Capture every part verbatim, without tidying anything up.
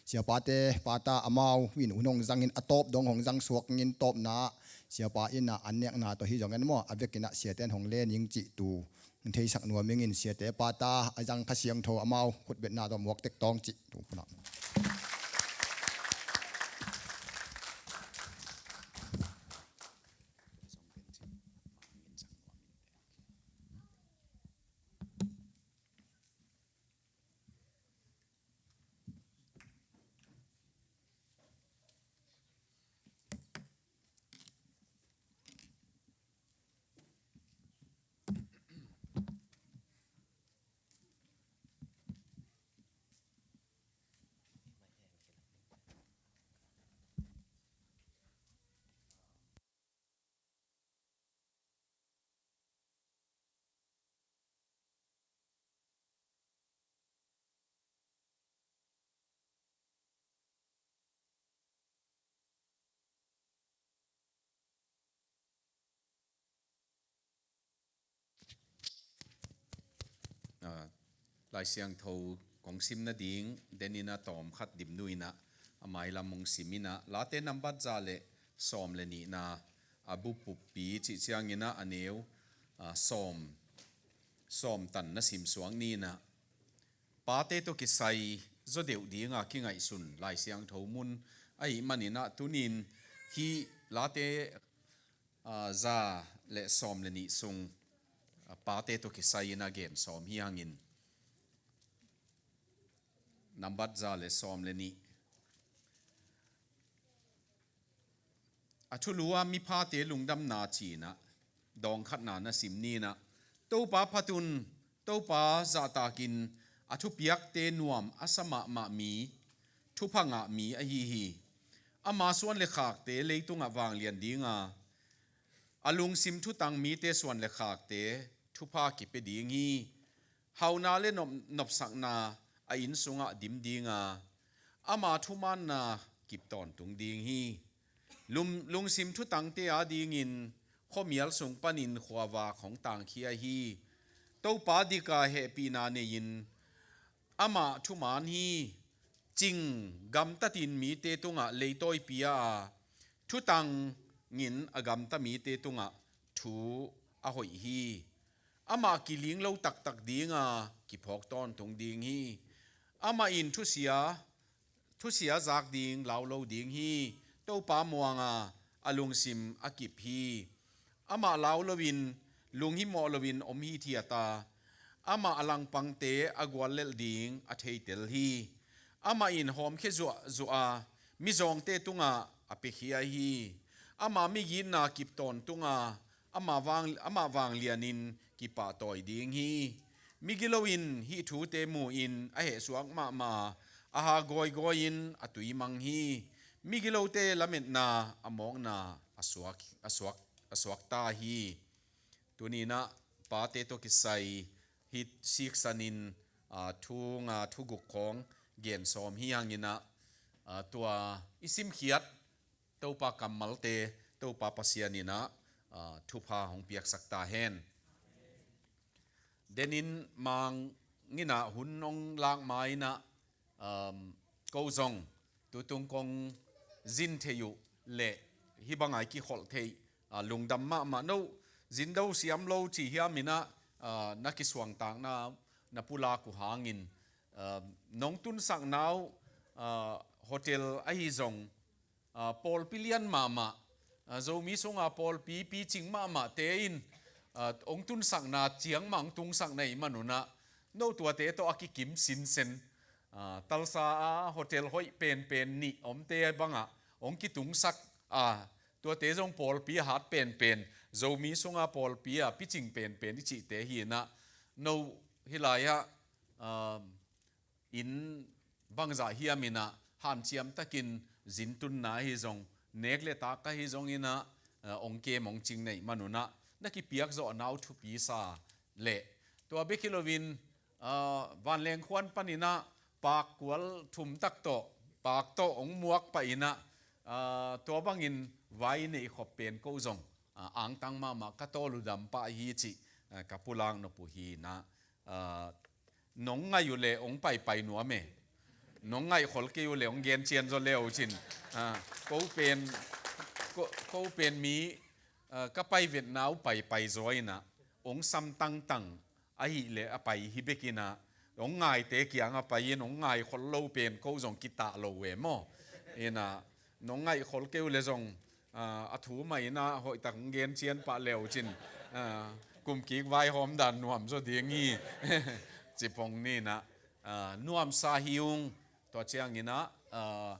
Siapate, pata amau in hun hong zangin a tawp dong hong zang suak in tawpna ah siapa in ah an nekna tawh hi zongin maw, a vekin ah siate in hong len ing cih tu theisak nuam ing in, siate pata a zang Kha Siangtho amau khutbetna tawh muak tek tawng cih tu puna. Ah, Lai Siangtho kong sim nading, den in ah tawm khat dim nu in ah, a mailam hong sim in ah, Late nambat za le sawm le nihna, a bu puppi cih ciangin ah a neu, ah, sawm, sawm tan na sim suak ni in ah, pate tawh kisai zaw deuh ding a kingaihsun Lai Siangtho mun ahih manin ah, tuni in hih Late, ah, za le sawm le nih sung, ah, pate tawh kisai in ah gen sawm hi hangin. Nambat za le sawm le nih. A thulu ah miphate lungdamna ci in ah, dawng khatna na sim ni in ah, Topa phat un, Topa zahtakin a thupiakte nuam a sa mahmah mi, thupha ngah mi ahi hi. Ama suan le khakte leitungah vanglian ding a, a lungsim thutang mite suan le khakte thupha kipia ding hi. Hauna le nop-, nopsakna a inn sungah dim ding a, ama thumaanna kip tawntung ding hi. Lum-, lungsim thutangte adingin khuamial sung panin khuavak hong tangkhia hi. Topa dik a hehpihna nei-in amah thumaan hi. Cing gamtatin mite tungah leitawi pia a, thutangin a gamta mite tungah thu a hoih hi. Amah kiling lo taktak ding a, kiphawk tawntung ding hi. Amah in thusia, thusia zak ding lau lo ding hi. Topa muang a, a lungsim a kip hi. Amah lau loin, lunghimawh loin om hithiat a, amah a langpangte a guallelh ding a theitel hi. Amah in hawmkhia zuahzuah a, mizawngte tungah a piakhia hi. Ama migitna kip tawntung a, ama vang, amah vanglianin kipahtawi ding hi. Migilo in hih thute mu-in a hehsuak mahmah a, a ha gawigawi-in a tui mang hi. Migilote lametna a mawkna a suak, a suak, a suakta hi. Tuni in ah pate tawh kisai hih siksanin, aa, thu nga thu guk khawng gen sawm hi hangin ah, aa, tua i simkhiat Topa kammalte Topa Pasian in ah, aa, thupha hong piaksak ta hen. Denin Mang in ah hun hong lak ma in ah, um, ko zong tutung kong zin thei uh leh hih bang a i kikholh theih, ah, lungdam mahmah. No zin do siam lo ci hiam in ah, ah, na kisuangtakna na pulak uh hangin, ah, nong tunsakna uh, ah, hotel ahi zong, ah, pawlpi lian mahmah, ah, Zomi sunga pawlpi picing mahmahte in, ah, hong tunsakna ciang mah hong tunsakna ahih man un ah, no tuate tawh a kikim sinsen, ah, Tulsa a hotel hoih penpen nih omte bangah hong kitungsak a, tuate zong pawlpi a hat penpen, Zomi sunga pawlpi a picing penpen i cihte hi in ah, no hih lai-ah, ah, inn bangzah hiam in ah hanciam takin zin tunna ahi zong, nek le tak ahi zong in ah, eh, hong kem hong cing na hih man un ah, na kipiak zawhna uh thupi sa leh, tua bek hi loin, ah, vanleng khuan panin ah pak kual thum tak tawh, pak tawh hong muak pah in ah, ah, tua bangin vai neih khop pen ko zong, ah, angtang mahmah, ka tawl uh dam pah hi cih, ah, ka pulak nop uh hi in ah, ah, nong ngaih uh leh hong paipai nuam e. nong ngaihkhol kei uh le hong gen cian zaw le uh cin. Ah, ko pen, ko, ko pen mi, ah, ka pai vetna uh paipai zaw inah hong sam tangtang ahih leh a pai hi bek inah, hong ngaite kiang a pai in hong ngaikhol lo pen ko zong kitah lo ve maw? Inah nong ngaihkhol kei uh le zong, ah, a thu mah inah hoihtak hong gen cian pah le uh cin, ah, kum kik vaihawm dan nuam zaw ding hi. Ci pong ni inah, ah, nuamsa hi ung. Tua ciang inah, ah,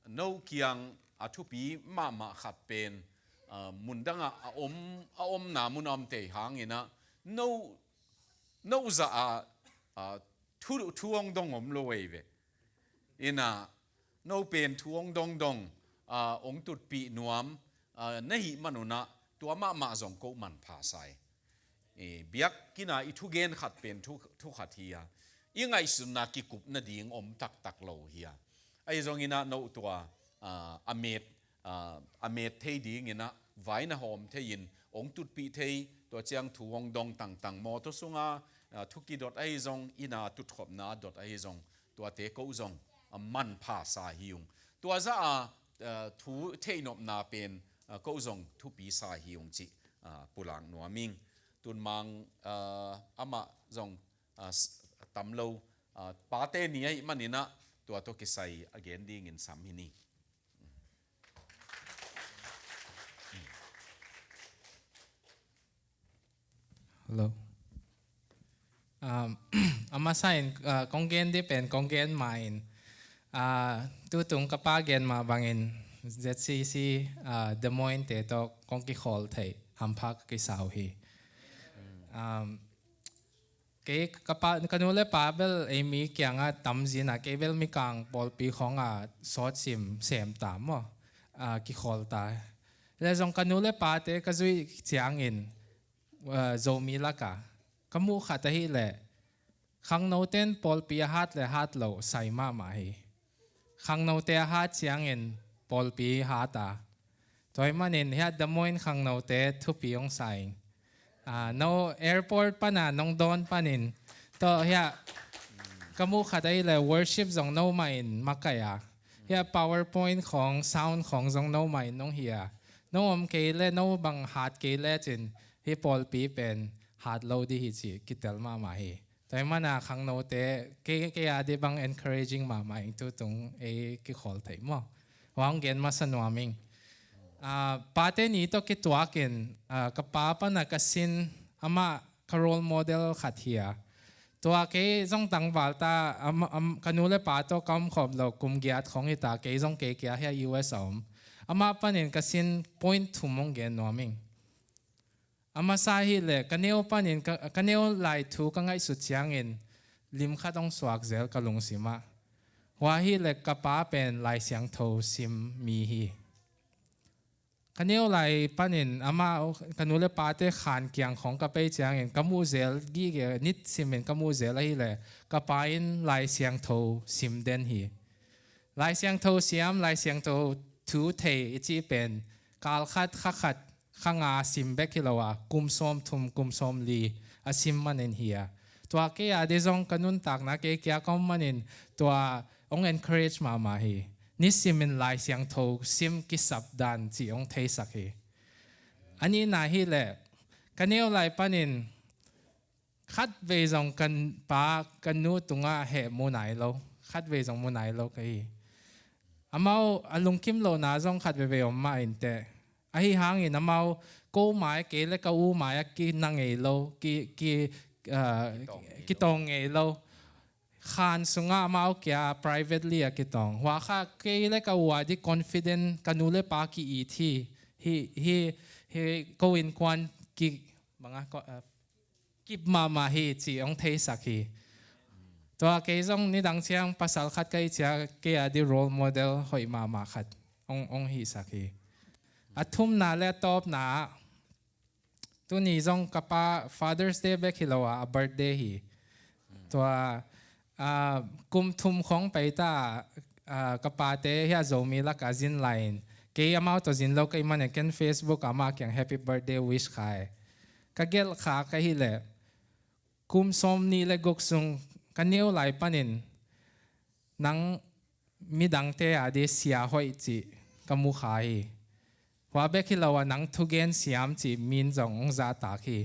no kiang a thupi mahmah khat pen, ah, mundangah a om, a omna mun a om thei hang inah no, no zah a, ah, thu, thu hong dong om lo ei ve. Inah no pen thu hong dongdong, ah, hong tutpih nuam, ah, na hih man unah tua mahmah zong ko manpha sa hi. Eh, biakinn a i thugen khat pen thu, thu khat hi a, i ngaihsutna kikup nading om taktak lo hi a. Ahi zong inah no tua, ah, a met, ah, a met thei ding inah vai na hawm thei in hong tutpih thei, tua ciang thu hong dong tangtang mawtaw sunga, ah, thu kidot ahi zong, inn a tutkhopna dot ahi zong, tuate ko zong, ah, manpha sa hi ung. Tua zah a, ah, thu theihnopna pen, ah, ko zong thupi sa hi ung cih, ah, pulak nuam ing. Tunmang, ah, amah zong, ah, s-, tam lo, ah, pate ni ahih man inah tua tawh kisai a gen dingin sam hi ni. Hello. Um, a masa in, uh, kong gen dih pen kong gen ma in, uh, tutung ka pa gen mah bangin Z C C, uh, Des Moines te tawh kong kikhawl theih hampha ka kisa uh hi. Um, kei ka pa, ka nu le pa bel ei mi kiangah tamzin a, kei bel Mikang pawlpi khawng a sawt sim sem ta maw, a, kikhawl ta. Le zong ka nu le pate ka zuih ciangin, a, Zomi laka ka muh khat ahih leh khangnote in pawlpi a hat le hat loh sai mahmah hi. Khangnote a hat ciangin pawlpi hat a. Tua ahih manin hiah Des Moines khangnote thupi hong sa ing. Ah, no airport pana nong dawn panin, tawh hiah ka muh khat ahih leh worship zong no mah in makaih a. Hiah PowerPoint khawng, sound khawng zong no mah in nong hi a. No om kei le, no bang hat kei le cin, hih pawlpi pen hat lo dih hi ci kitel mahmah hi. Tua ahih mana khangnote, kei, kei a dih bang encouraging mahmah ing, tutung ei kikhawl theih maw. Hua hong gen masa nuam ing. Ah, pate ni tawh kituakin, ah, ka pa pana ka sin, amah ka role model khat hi a. Tua kei zong tangval ta, am, am, ka nu le pa tawh ka omkhawm loh kum giat khawng hi ta, kei zong kei kia hiah U S a om. Amah panin ka sin point thum hong gen nuam ing. A masa ahih leh, ka neu panin, ka, ka neu lai thu ka ngaihsut ciangin, lim khat hong suak zel ka lungsim ah. Hua ahih leh ka pa pen Lai Siangtho sim mi hi. Ka neu lai panin, amah, ka nu le pate khan kiang khawng ka pai ciangin, ka muh zel gige, nit simin ka muh zel ahih leh, ka pa in Lai Siangtho sim den hi. Lai Siangtho siam, Lai Siangtho thu thei i cih pen, kal khat, kha khat, kha nga sim bek hi lo a, kum sawm thum, kum sawm li a sim manin hi a. Tua kei a dih zong ka nuntakna kei kia ka om manin tua hong encourage mahmah hi. Nisimin Lai Siangtho sim kisap dan cih hong theisak hi. A nihna ahih leh, ka neu lai panin, khatvei zong ka pa, ka nu tungah heh mu nai lo. Khatvei zong mu nai lo ka hi. Amau a lungkim lohna zong khat veivei om mah inteh. Ahi hangin amau ko mai-ah kei le ka u mai-ah kina ngei lo, ki, ki, ah, kitawng ngei lo. Khan sungah amau kia privately a kitawng. Hua kha kei le ka u a dih confident, ka nu le pa ki-it hi. Hi, hi, hi, ko innkuan ki, bang a, ko, ah, kip mahmah hi cih hong theisak hi. Tua kei zong nidang ciang pasal khat ka hih ciang kei a dih role model hoih mahmah khat hong, hong hisak hi. A thumna le a tawpna ah, tuni zong ka pa Father's Day bek hi lo a, a birthday hi. Tua, ah, kum thum khawng pai ta, ah, ka pate hiah Zomi lakah zin lai-in, kei amau tawh zin lo ka hih manin ken Facebook ah amah kiang happy birthday wish kha hi. Ka gelh khak ahih leh, kum sawmnih le guk sung ka neu lai panin, nang midangte a ding sia hoih cih ka mu kha hi. Hua bek hi lo a nang thugen siam cih min zong hong zahtak hi.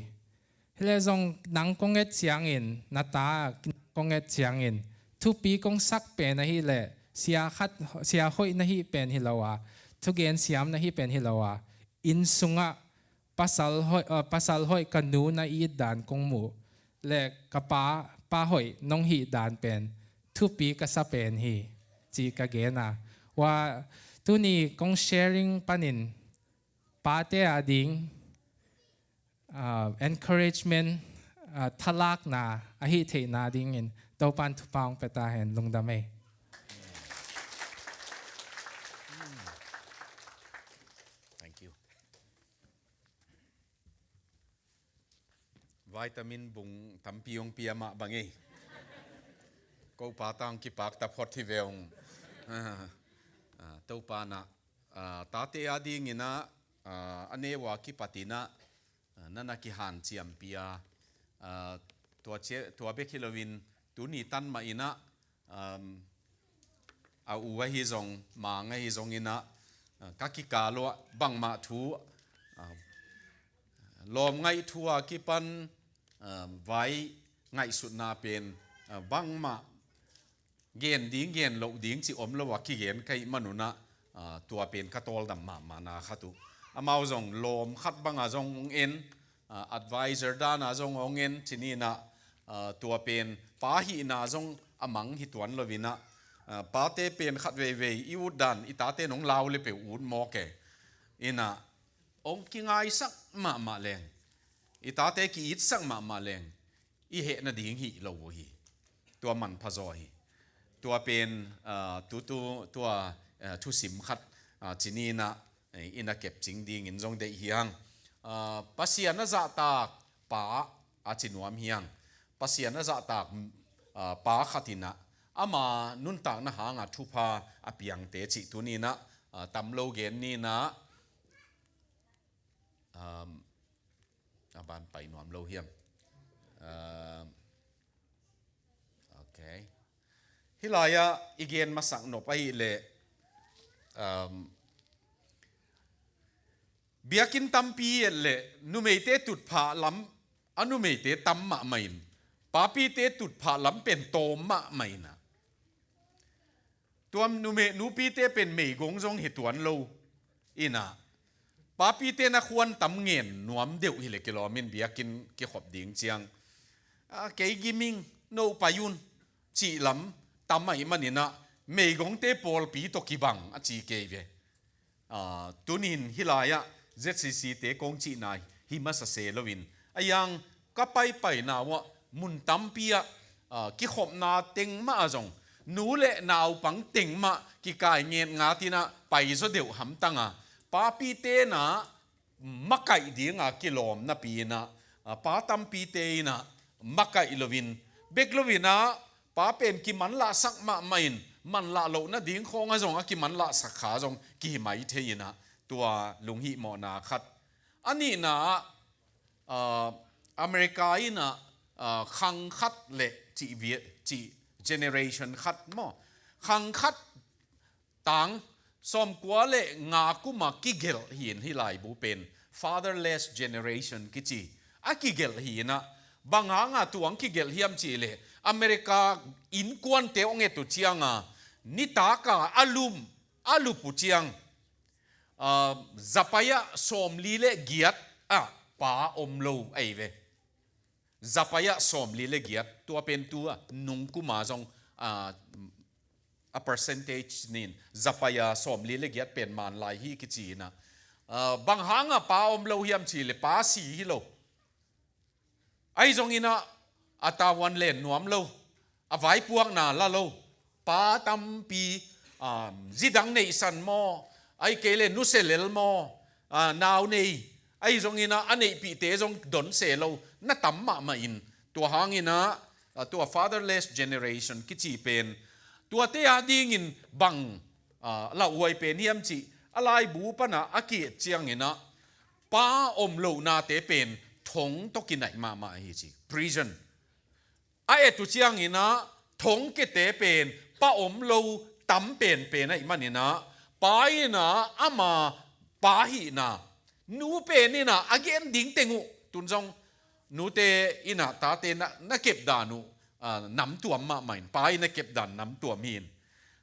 Hi leh zong nang kong et ciangin, na ta kong et ciangin, thupi kong sak pen ahih leh sia khat, sia hoih na hih pen hi lo a, thugen siam na hih pen hi lo a, inn sungah pasal hoih, uh, pasal hoih ka nu na it dan kong muh leh ka pa, pa hoih nong hih dan pen thupi ka sa pen hi, ci ka gen a. Hua tuni kong sharing panin pate a ding, uh, encouragement, uh, thalakna ahih theihna dingin Topan thupha hong pia ta hen. Lungdam ei. Thank you. Vitamin bung tampi hong pia mah bang ei. Ko pa tang kipak ta phot hi ve ung. Ah, ah, Topa na, ah, tate a dingin ah, ah, a neu a kipat in ah, ah, na na kihanciam pia. Ah, tua cia, tua bek hi loin tuni tan mah in ah, um, a u ahi zong, mang ahi zongin ah, ah, ka kikal uah bangmah thu, ah, lawm ngaih thu a kipan, ah, vai ngaihsutna pen, ah, bangmah gen ding, gen loh ding cih om lo a kigen ka hih manun ah, ah, tua pen ka tawldam mahmahna khat uh. Amau zong lawm khat banga zong hong en, ah, advisor dana zong hong en, ci ni in ah, ah, tua pen pa hihna zong a mang hi tuan loin ah, ah, pate pen khat veivei i ut dan, i tate nong lau le peuh ut mawk e. In ah, hong kingaisak mahmah leng, i tate ki-itsak mahmah leng, i heh nading hi lo uh hi. Tua manpha zaw hi. Tua pen, ah, tu, tu, tua, ah, thusim khat, ah, ci ni in ah, eh, i na kepcing dingin zong deih hi hang. Ah, Pasian a zahtak pa a ci nuam hi hang. Pasian a zahtak, ah, pa khat in ah ama nuntakna hanga thupha a piangte cih tuni in ah, ah, tam lo gen ni in ah, um, a ban pai nuam lo hiam? Um, ok. Hih lai-ah i gen masak nop ahih leh, um, biakinn tampi et leh numeite tutphah lam a numeite tam mahmah in, papite tutphah lam pen tawm mahmah in ah, tua nume, nupite pen meigong zong hi tuan lo in ah, papite na khuan tam ngen nuam deuh hi leh kilawm in biakinn kikhop ding ciang, ah, kei gim ing, no pai un, cih lam tam ahih manin ah, meigongte pawlpi tawh kibang a ci kei ve. Ah, tunin hih lai-ah Z C C te kong cihna hi masa se loin, a yang ka paipaina uah mun tampi ah, ah, kikhopna teng mah ah zong, nu le naupang teng mah kikai nget ngat in ah pai zaw deuh hamtang a, papite in ah makaih dinga kilawm napi in ah, ah, pa tampite in ah makaih loin, bek loin ah, pa pen kimanlahsak mahmah in, manlah loh nading khawng ah zong a kimanlahsak kha zong kihi mai thei in ah, tua lunghihmawhna khat. A nihna ah, ah, America in ah, ah, khang khat le cih vial, cih generation khat maw, khang khat tang sawmkua le nga kuma kigelh hi in, hih laibu pen fatherless generation kici a kigelh hi in ah, bang hanga tua hong kigelh hiam cih leh, America innkuante hong et uh cianga nitaka a lum, a lup uh ciang, ah, zapai ah sawmli le giat ah pa om lo ahi ve. Zapai ah sawmli le giat, tua pen tu a nung kuma zong, ah, a percentage nin, zapai ah sawmli le giat pen man lai hi kici in ah, ah, bang hanga pa om lo hiam cih leh pa si hi lo. Ahi zongin ah, a tavuan len nuam lo, a vaipuakna la lo, pa tampi, ah, zi dang neihsan maw, ahih kei leh nusia lel maw, ah, nau nei, ahi zongin ah, a neihpihte zong don se lo na tam mahmah in, tua hangin ah, ah, tua fatherless generation kici pen, tuate a dingin bang, ah, lauhuai pen hiam cih a laibu pan ah a ki-et ciangin ah, pa om lohnate pen thong tawh kinaih mahmah hi ci, prison. A et uh ciangin ah thongkiate pen pa om lo tam penpen ahih manin ah, pa in ah ama pa hihna, nu pen in ah a gen ding teng uh, tun zong nute in ah tate na, na kep dan uh, ah, namtuam mahmah in, pa in a kep dan namtuam hi in.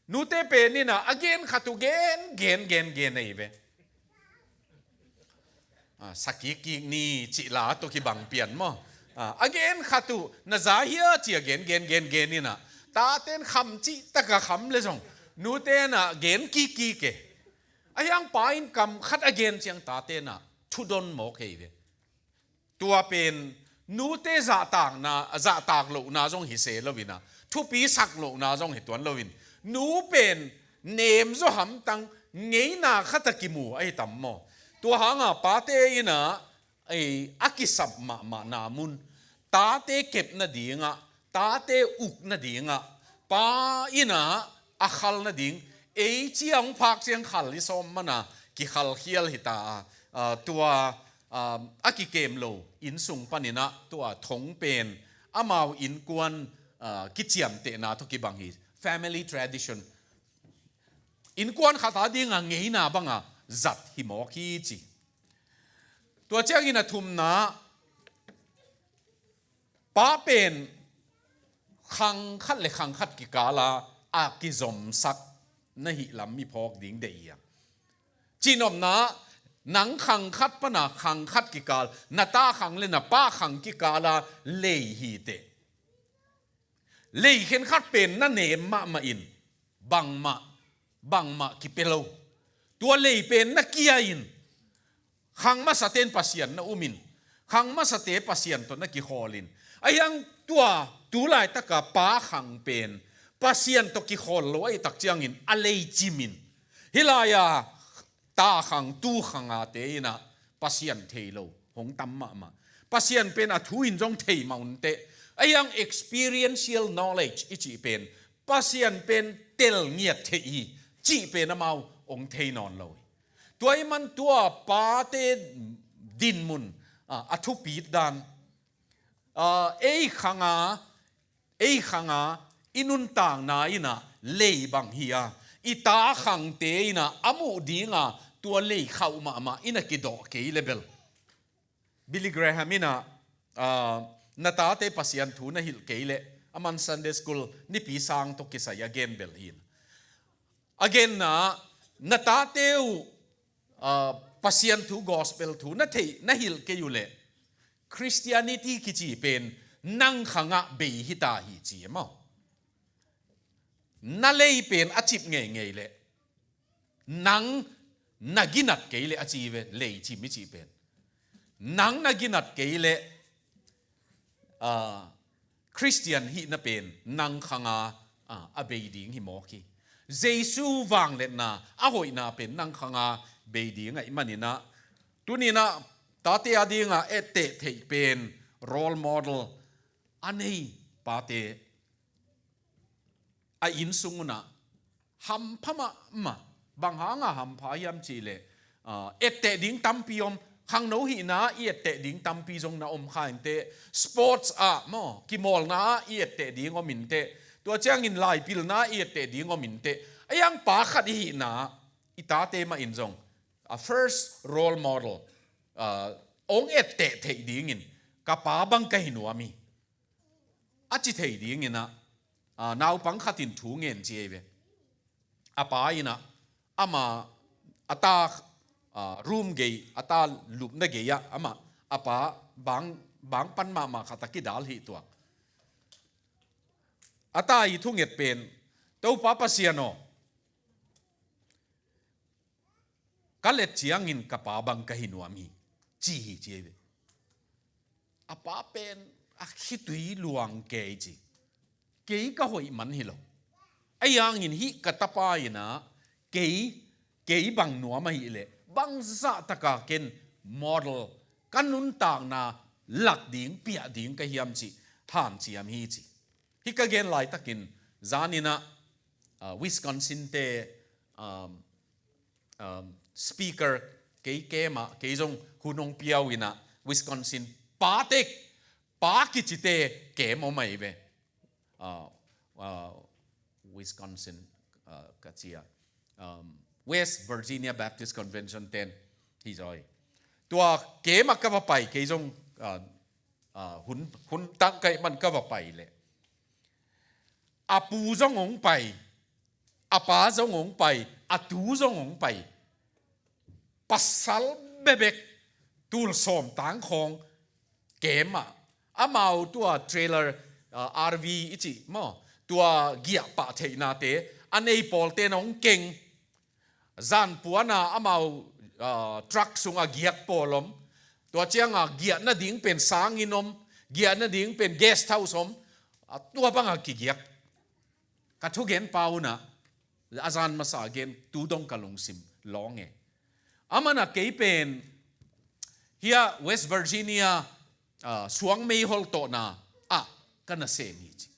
Nute pen in ah a gen khat uh gen, gen, gen, gen ahi ve. Ah, sakik kik ni cih la tawh kibang pian maw? Ah, a gen khat uh na za hia ci a gen, gen, gen, gen in ah, taten kham cih tak a kham le zong, nute in ah gen kik kik e. Ahi hang pa in kam khat a gen ciang taten ah thudon mawk ahi ve. Tua pen nute zahtakna, zahtak lohna zong hi se lo in ah, thupi sak lohna zong hi tuan lo in, nu pen nem zaw hamtang, ngeina khat a kimu ahi tam maw? Tua hang ah pate in ah, ei, a kisap mahmahna mun, tate kep nading ah, tate uk nading ah, pa in ah a khal nading, ei ci a hong phak ciang khal hi sawm man a, kikhalkhial hi ta a, ah, tua, ah, a kikem lo innsung panin ah tua thong pen amau innkuan, ah, kiciamtehna tawh kibang hi. Family tradition. Innkuan khat a ding a ngeina bang a zat hi mawk hi ci. Tua ciangin a thumna, pa pen khang khat le khang khat kikal a, a kizomsak na hih lam i phawk ding deih hi a. Cihnopna, nang khang khat pan a khang khat kikal, na ta khang le na pa khang kikal a lei hi teh. Lei khenkhat pen na nem mahmah in, bangmah, bangmah kipia lo. Tua lei pen na kia in, khang masate'n Pasian na um in, khang masate Pasian tawh na kikhawl in. Ahi hang tua, tu laitaka pa khang pen Pasian tawh kikhawl lo ahih tak ciangin a lei cim in. Hih lai-a ta khang, tu khang a te in ah Pasian thei lo hong tam mahmah. Pasian pen a thu in zong thei mah un teh. Ahi hang experiential knowledge i cih pen, Pasian pen tel ngiat theih hi cih pen amau hong thei nawn lo hi. Tua ahih man tua pate dinmun, ah, a thupit dan, ah, ei khang a, ei khang a i nuntakna in ah lei bang hi a, i ta khangte in ah a muh ding a tua lei khauh mahmah in a kidawh kei le bel. Billy Graham in ah, ah, na tate Pasian thu na hilh kei leh, aman Sunday school nipi sang tawh kisai a gen bel hi in. A genna, na tate uh, ah, Pasian thu, gospel thu na theih, na hilh kei uh leh, Christianity kici pen nang khang ah bei hi ta hi ci e maw? Na lei pen a cip ngeingei leh, nang na ginat kei leh a ci ve, lei cim i cih pen. Nang na ginat kei leh, ah, Christian hihna pen nang khang a, ah, a bei ding hi mawk hi. Jesu vangliatna, a hoihna pen nang khang a bei ding ahih manin ah, tuni in ah tate a ding a etteh theih pen role model a nei pate a innsung un ah hampha mahmah. Bang hang a hampha hiam cih leh, ah, etteh ding tampi om. Khangno hihna i etteh ding tampi zong na om kha in teh. Sports ah maw, kimawlna ah i etteh ding om in teh. Tua ciangin laipilna ah i etteh ding om in teh. Ahi hang pa khat i hihna, i tate mah in zong, a first role model, ah, hong etteh theih dingin ka pa bang ka hi nuam hi, a ci thei ding in ah, ah, naupang khat in thu ngen ci ei ve. A pa in ah, ama, a ta, ah, room gei, a ta lupna gei ah, ama, a pa bang, bang pan mahmah khat a kidal hi tuak. A ta i thunget pen, Topa Pasian aw, ka let ciangin ka pa bang ka hi nuam hi, ci hi ci ei ve. A pa pen a khitui luang kei ci. Kei ka hoih man hi lo. Ahi hangin hih ka tapa in ah kei, kei bang nuam ahih leh bang zahtaka ken model, ka nuntakna lak ding, piah ding ka hiam cih hanciam hi ci. Hih ka gen laitakin, zan in ah, ah, Wisconsin te, um, um, speaker, kei camp ah, kei zong hun hong pia uh in ah, Wisconsin, pa tek, pa kicite camp om ahi ve. Ah, ah, Wisconsin, ah, ka ci a, um, West Virginia Baptist Convention ten hi zaw hi. Tua camp ah ka va pai, kei zong, ah, ah, hun, hun tang ka hih man ka va pai leh, a pu zong hong pai, a pa zong hong pai, a tu zong hong pai. Pasal bebek, tul sawm tang khawng, camp ah. Amau tua trailer, ah, R V i cih maw, tua giah pah theihnate a nei pawlte'n hong keng. Zan puana amau, ah, truck sungah giak pawl om. Tua ciangah giah nading pen sanginn om, giah nading pen guest house om. Ah, tua bangah kigiak. Ka thugenpa un ah, a zan masa gen, tu dong ka lungsim lawng e. Aman ah kei pen hiah West Virginia, ah, suang meihol tawhna ah ka nasem hi ci.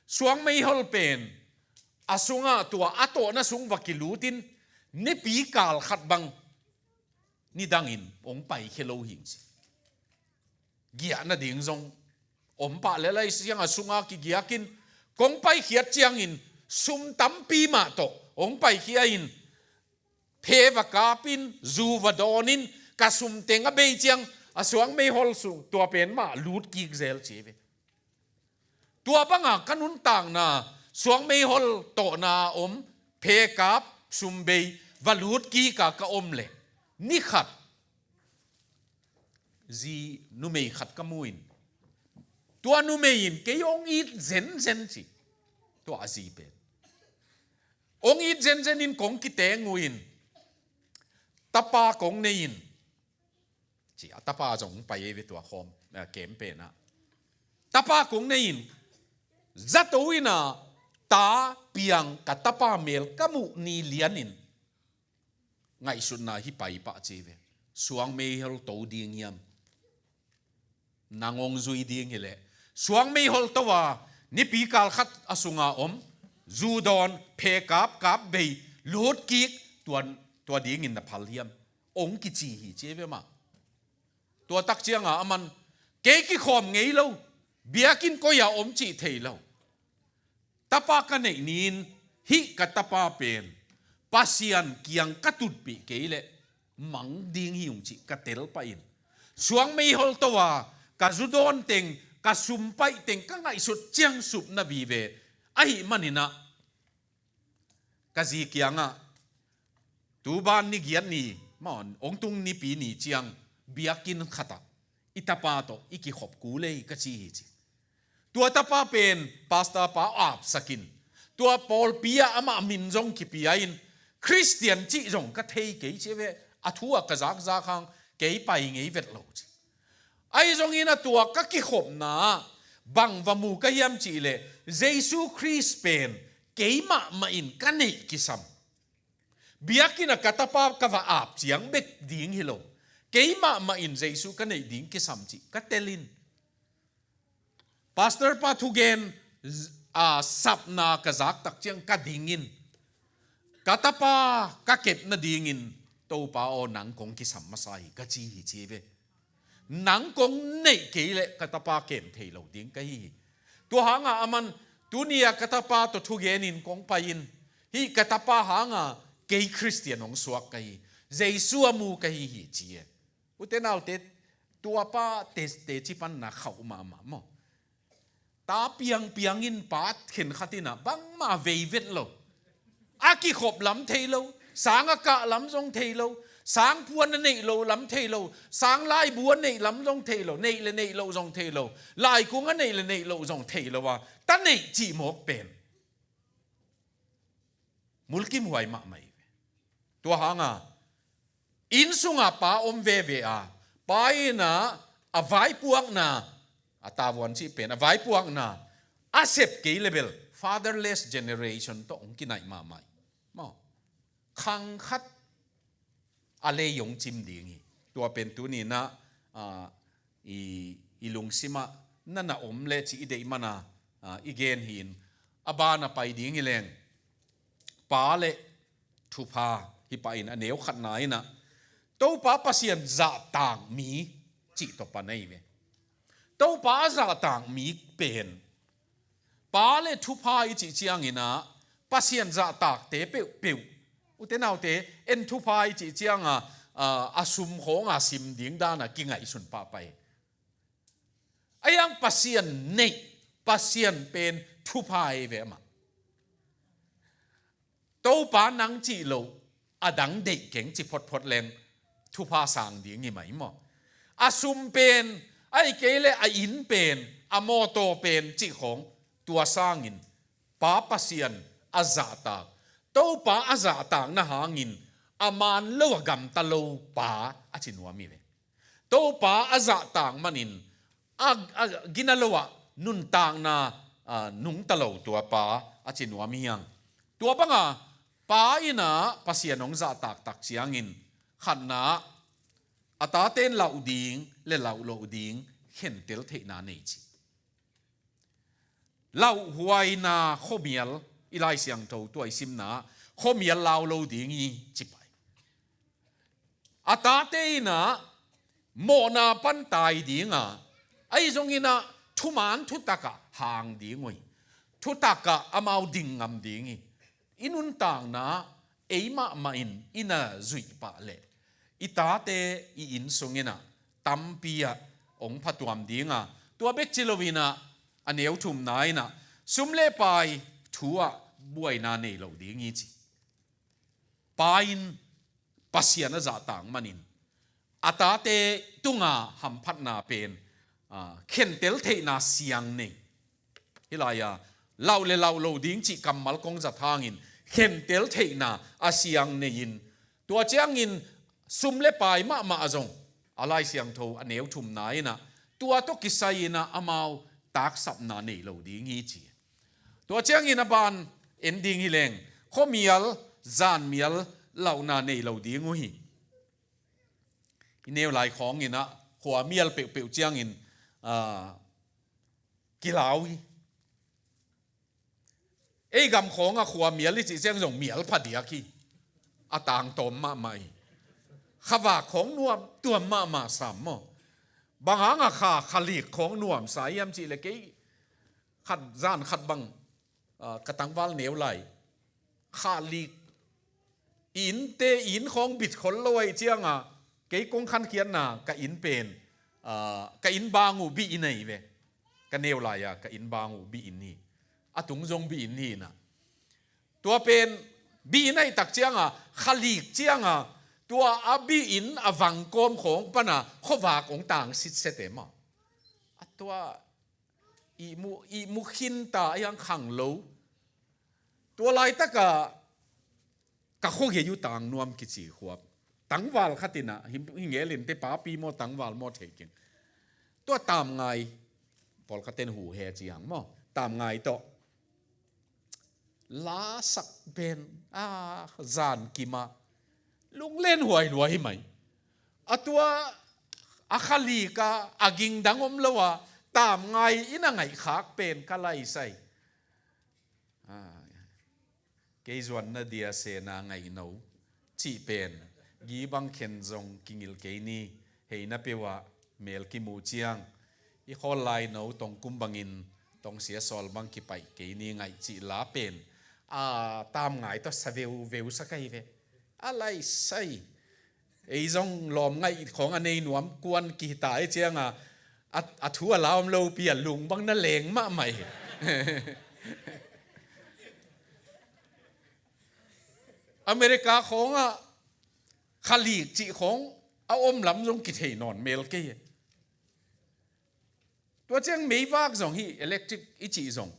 Suang meihol pen a sungah tua a tawhna sung va kilut in, nipi kal khat bang nidangin hong paikhia lo hi ci. Giah nading zong om pah leh lai siang a sungah kigiak in, kong paikhiat ciangin sum tampi mah tawh hong paikhia in, phe va kap in, zu va dawn in, ka sum teng a bei ciang a suang meihol sung tua pen mah lut kik zel ci ve. Tua banga ka nuntakna, suang meihol tawhna om, phe kap, sum bei, va lut kik a ka om leh, ni khat zi numei khat ka mu in, tua numei in kei hong it zenzen ci. Tua a zi pen hong it zenzen in kong kiteng uh in, tapa kong nei in, ci a, tapa zong pai ei ve tua khawm, eh, camp pen ah. Tapa kong nei in, zato in a ta piang ka tapa mel ka muh ni lian in ngaihsutna hi pai pah ci ve. Suang meihol to ding hiam? Nang hong zui ding hi leh, suang meihol to a, nipi kal khat a sunga om, zu dawn, phe kap, kap bei, lut kik, tua, tua dingin na phal hiam? Hong kici hi ci ve mah. Tua tak cianga aman, kei kikhawm ngei lo, biakinn koi a om cih thei lo. Tapa ka neih ni in, hih ka tapa pen Pasian kiang ka tutpih kei leh mang ding hi ung cih ka tel pah in, suang meihol to a ka zu dawn teng, ka sum paih teng ka ngaihsut ciang supna vive ahih manin ah, ka zi kiangah, tu ban ni giat ni, maw, hong tung nipi ni ciang biakinn khatah i tapa tawh i kikhop kul ei ka ci hi ci. Tua tapa pen pastor pa apsak in, tua pawlpi ah amah min zong kipia in, Khristian cih zong ka thei kei ci ve, a thu ah ka zakzak hang kei pai ngei vet lo ci. Ahi zongin a tua ka kikhopna ah bang va mu ka hiam cih leh, Jesu Khrist pen keimah mah in ka neih kisam. Biakinn ah ka tapa ka va ap ciang bek ding hi lo. Keimah mah in Jesu ka neih ding kisam cih ka tel in. Pastor pa thugen, a, sapna ka zak tak ciang ka ding in, ka tapa ka kep nadingin, Topa aw, nang kong kisam masa hi ka ci hi ci ve. Nang kong neih kei leh ka tapa kem thei lo ding ka hi hi. Tua hanga aman, tuni a ka tapa tawh thugen in kong pai in, hih ka tapa hanga kei Khristian hong suak ka hi, Jesu a mu ka hi hi ci e. Ute naute, tua pa te, teci panna khauh mahmah maw. Ta piangpiang in pa khenkhat in ah bangmah vei vet lo. A kikhop lam thei lo, sang a kah lam zong thei lo, sang puan a neih loh lam thei lo, sang laibu a neih lam zong thei lo, neih le neih loh zong thei lo, laikung a neih le neih loh zong thei lo a, ta neih cih mawk pen mulkimhuai mahmah hi ve. Tua hanga inn sunga pa om veve a, pa in ah a vaipuakna, a tavuan cih pen, a vaipuakna a sep kei leh bel fatherless generation tawh hong kinaih mahmah hi. Maw, khang khat a lei hong cim ding hi. Tua pen tuni in ah, ah, i, i lungsim ah na na om leh ci i deih man a, ah, i gen hi in, a ban a pai ding hi leng, pa le thupha hi pah in, a neu khatna in ah, Topa Pasian zahtak mi cih tawh pan ahi ve. Topa a zahtak mi pen, pa le thupha i cih ciangin ah, Pasian zahtakte peuhpeuh, ute naute, en thupha i cih cianga, a, a sum khawnga sim ding dana kingaihsun pahpah hi. A hiang Pasian neih, Pasian pen thupha hi ve amah. Topa nang cih loh, a dang deih keng ci photphot leng thupha sang ding hi mai maw? A sum pen, ahih kei leh a inn pen, a mawtaw pen cih khawng, tua sangin Pa Pasian a zahtak, Topa a zahtakna hangin a man lo a gamta lo pa a ci nuam hi ve. Topa a zahtak manin a, a gina lo ah nuntakna, a, nungta lo tua pa a ci nuam hi hang. Tua banga pa in a Pasian hong zahtak tak ciangin khatna, a tate in lauh ding le lauh loh ding khentel theihna nei ci. Lauhuaina khuamial, i Lai Siangtho tua i simna, khuamial lau lo ding hi ci pai. A tate in a mawhna pan tai dinga, ahi zongin a thuman thutakah hang ding uh hi. Thutakah amau ding ngam ding hi. I nuntakna ei mahmah in i na zuih pah leh i tate i inn sungin a tampi ah hong phatuam dinga, tua bek ci loin a, a neu thumna in a, sum le pai thu ah buaina nei lo ding hi ci. Pa in Pasian a zahtak manin a tate tunga hamphatna pen, a, khentel theihna siang nei. Hih lai-a lauh le lauh lo ding cih kammal kong zat hangin khentel theihna a siang nei-in, tua ciangin sum le pai mahmah a zong, a Lai Siangtho a neu thumna in a, tua tawh kisai-in a amau taksapna nei lo ding hi ci. Tua ciangin a ban en ding hi leng, khuamial, zanmial lauhna nei lo ding uh hi. I neu lai khawngin a, khuamial peuhpeuh ciangin, a, kilau hi. Ei gam khawngah khuamial i cih ciang zong mial phadiak hi. A tangtawm mahmah hi. Khavak khawng nuam tuam mahmah sam maw? Bang hangah kha, khalik khawng nuamsa hiam cih leh kei khat, zan khat bang, a, ka tangval neu lai. Khalik, i innte, i inn khawng bit khol lo ahih cianga, kei kong khankhiatna ka inn pen, a, ka inn bang uh bi inn ahi ve. Ka neu lai-a ka inn bang uh bi inn hi. A tung zong bi inn hi na. Tua pen bi inn ahih tak cianga, khalik cianga, tua a bi inn a vangkawm khawng pana khuavak hong tang sitset e maw? A tua ihmu, ihmu khinta a hiang khang lo. Tua laitaka ka khuagei uh Tangnuam kici khua. Tangval khat in a, hi, hi ngelin te papi maw tangval maw thei keng. Tua Tamngai, pawlkhat ten Huhe ci hang maw, Tamngai tawh lasak pen, a, zan kim a lunglen huaihuai hi mai. A tua a khalik a, a ging dang om lo a, Tamngai in a ngaihkhak pen ka laisai. A, kei zuanna dia sena ngaihno cih pen, gibang khen zong kingil kei ni, heina peuhah mel kimu ciang, i khawl laino tongkum bangin tongsia sawl bang kipaih kei ni ngaih cih la pen, a, Tamngai tawh sa veuveu sa ka hi ve. A laisai. Ei zong lawm ngaih khawng a nei nuam kuan kihta i cianga, a, a thu a la om lopi a lung bang na leng mahmah hi. America khawngah khalik cih khawng a om lam zong kithei nawn mel kei hi. Tua ciang meivak zong hi, electric i cih zong.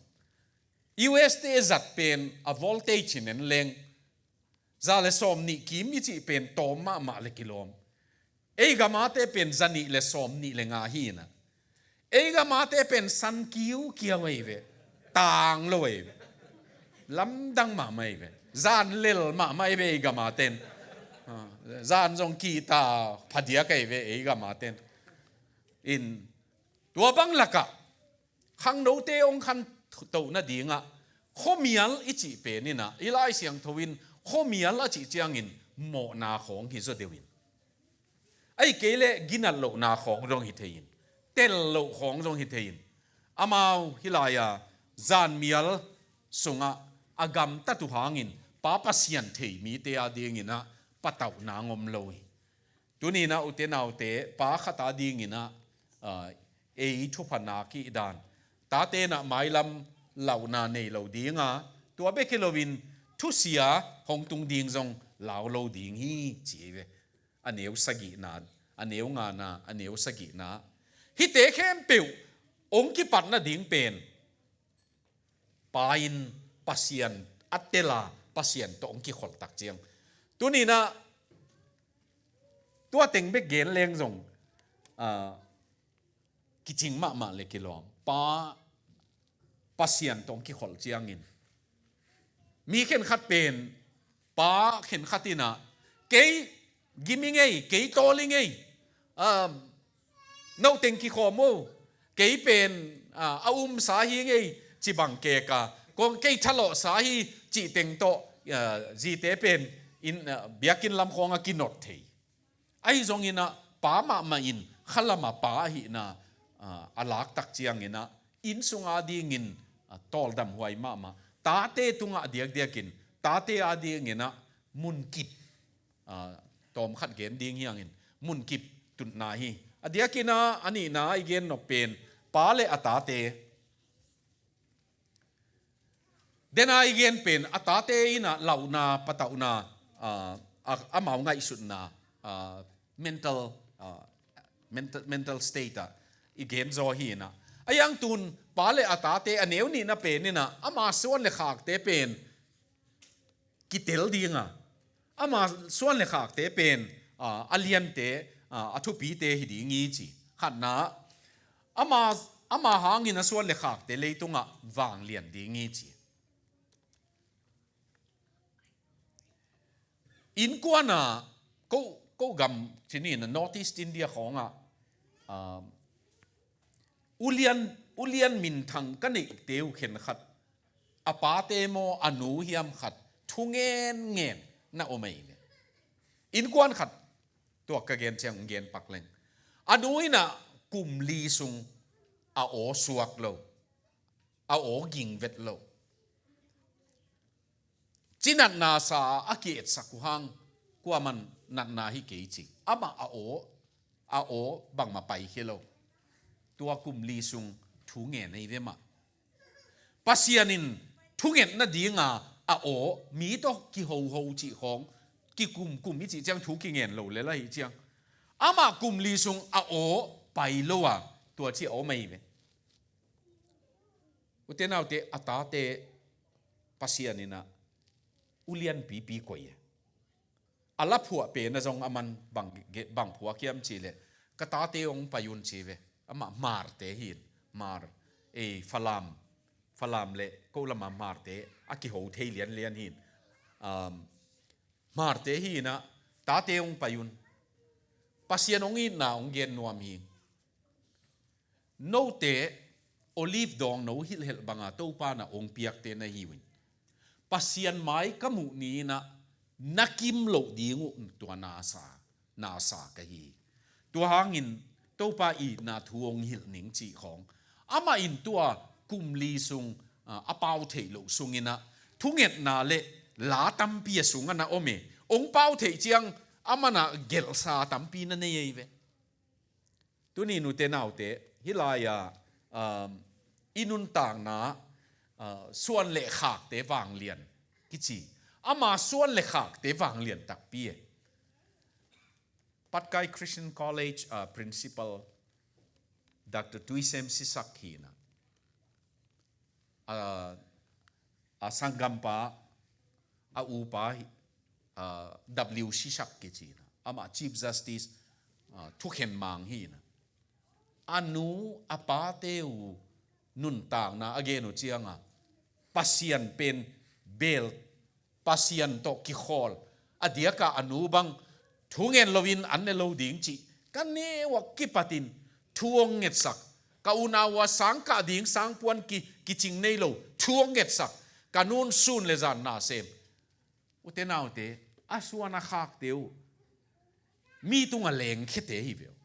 U S te zat pen a voltage in en leng, za le sawm nih kim i cih pen tawm mahmah le kilawm. Ei gamate pen za nih le sawm nih le nga hi na. Ei gamate pen san kiukiau ahi ve. Tang lo ahi ve. Lamdang mahmah ahi ve. Zan lel mahmah ahi ve ei gamaten. Ha, zan zong kihta phadiak ahi ve ei gamaten. In, tua bang lakah khangnote hong khantoh nadingah khuamial i cih pen in a, i Lai Siangtho in khuamial a cih ciangin mawhna khawng hi zaw deuh in, ahih kei leh ginat lohna khawng zong hi thei in, tel loh khawng zong hi thei in, amau hih lai-a zanmial sungah a gamtat uh hangin Pa Pasian thei mite adingin ah patauhna om lo hi. Tuni-in ah ute naute, pa khat adingin ah, ah, ei thupha nak i dan, tate in ah mailam lauhna nei lo ding a, tua bek hi loin thusia hong tung ding zong lau lo ding hi, ci hi ve. A neu sagihna, a neu ngana, a neu sagihna. Hihte khempeuh hong kipat nading pen pa in Pasian a tel a, Pasian tawh hong kikholh tak ciang. Tuni-in ah tua teng bek gen leng zong, ah, kicing mahmah le kilawm. Pa Pasian tawh hong kikholh ciangin mi khenkhat pen, pa khenkhat in ah, kei gim ing ei, kei tawl ing ei, um, no teng kikhawm o, kei pen, ah, a umsa hi ing ei, ci bang keka, kong kei thalawhsa hi, cih teng tawh, ah, zite pen in, ah, biakinn lam khawng a kinot thei. Ahi zongin ah pa mahmah in khalam a pa ahihna, ah, a lak tak ciangin ah inn sung adingin, ah, tawldam huai mahmah. Tate tungah diakdiakin, tate adingin ah munkip, ah, tawmkhat gen ding hi hangin, munkip tutna hi. A diakin ah a nihna i gen nop pen pa le a tate. Den a i gen pen a tate in ah lauhna, patauhna, ah, a, amau ngaihsutna, ah, mental, ah, mental, mental state ah i gen zaw hi in ah. A yang tun pa le a tate a neu nihna pen in ah ama suan le khakte pen kitel ding a, ama suan le khakte pen, ah, a liante, ah, a thupite hi ding hi ci. Khatna, ama, ama hangin a suan le khakte leitungah vanglian ding hi ci. Innkuan ah, ko, ko gam ci ni in ah, North East India khawngah, ah, ulian, ulian minthang ka neihte uh khenkhat, a pate maw, a nu hiam khat thu ngenngen na om ei ve. Innkuan khat, tua ka gen ciang gen pak leng, a nu in ah kum li sung a aw suak lo, a aw ging vet lo. Cinatna sa a kietsak uh hang, kuaman natna hi kei ci. Amah a aw, a aw bangmah paikhia lo. Tua kum li sung thu ngen ei ve mah. Pasian in thunget nadinga a aw, mi tawh kihoho cih khawng, kikumkum i cih ciang thu kingen lo le la hi ciang, amah kum li sung a aw pai lo a, tua ci a om ei ve. Ute naute, a tate Pasian in ah ulian pipi koih e. A la phuah pen a zong aman bang, bang phuak hiam cih leh, ka tate hong pai un ci ve. Amah Hmarte hi in, Hmar, ei, Falam, Falam le ko lama Hmarte a kiho thei lianlian hi in. Um, Hmarte hi in ah, tate hong pai un. Pasian hong itna hong gen nuam hi. Note olive dawng no hilhhelh banga Topa na hong piakte na hi uh in, Pasian mai ka muh ni in ah na kim loh ding uh tua na sa, na sa ka hi. Tua hangin Topa itna thu hong hilh ning cih khawng. Amah in tua kum li sung, ah, a pau theih loh sungin ah thungetna le la tampi a sungah na om e. Hong pau theih ciang amah in ah gelhsa tampi na nei ei ve. Tuni nute naute, hih lai-a, um, i nuntakna, uh, suan le khakte vanglian kici. Ama suan le khakte vanglian takpi e. Patkai Christian College, uh, Principal Doctor Tuisem Sisak hi in ah, a, a sanggampa, a upa hi, a, W Sisak kici in ah, amah Chief Justice, a, thukhen mang hi in ah, a nu a pate uh nuntakna a gen uh cianga, Pasian pen bel, Pasian tawh kikhawl, a diakah a nu bang thungen loin an ne lo ding cih ka neu a kipatin thu hong ngetsak, ka unau a sangkah ding sangpuan ki, kicing nei lo thu hong ngetsak, ka nun sun le zan na sem. Ute naute, a suan a khakte uh mi tungah lengkhete hi ve uh.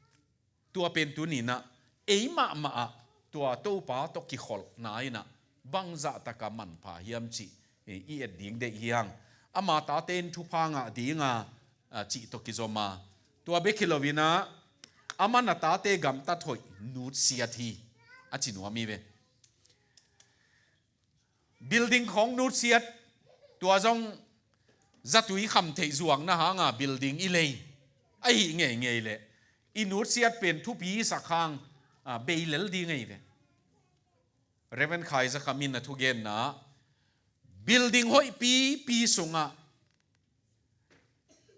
Tua pen tuni in ah ei mahmah ah tua Topa tawh kikholhna in ah bangzah taka manpha hiam cih i, i et ding deih hi hang. Ama tate in thupha ngah dinga, a, cih tawh kizom a. Tua bek hi loinah, aman a tate gamtat hoih nutsiat hi, a ci nuam hi ve. Building khawng nutsiat, tua zong zatui kham theih zuakna hanga building i lei ahi ngeingei leh, i nutsiat pen thupi i sak hang, a, bei lel ding ahi ve. Reverend Khai Za Kham in a thugenna, building hoih pipi sungah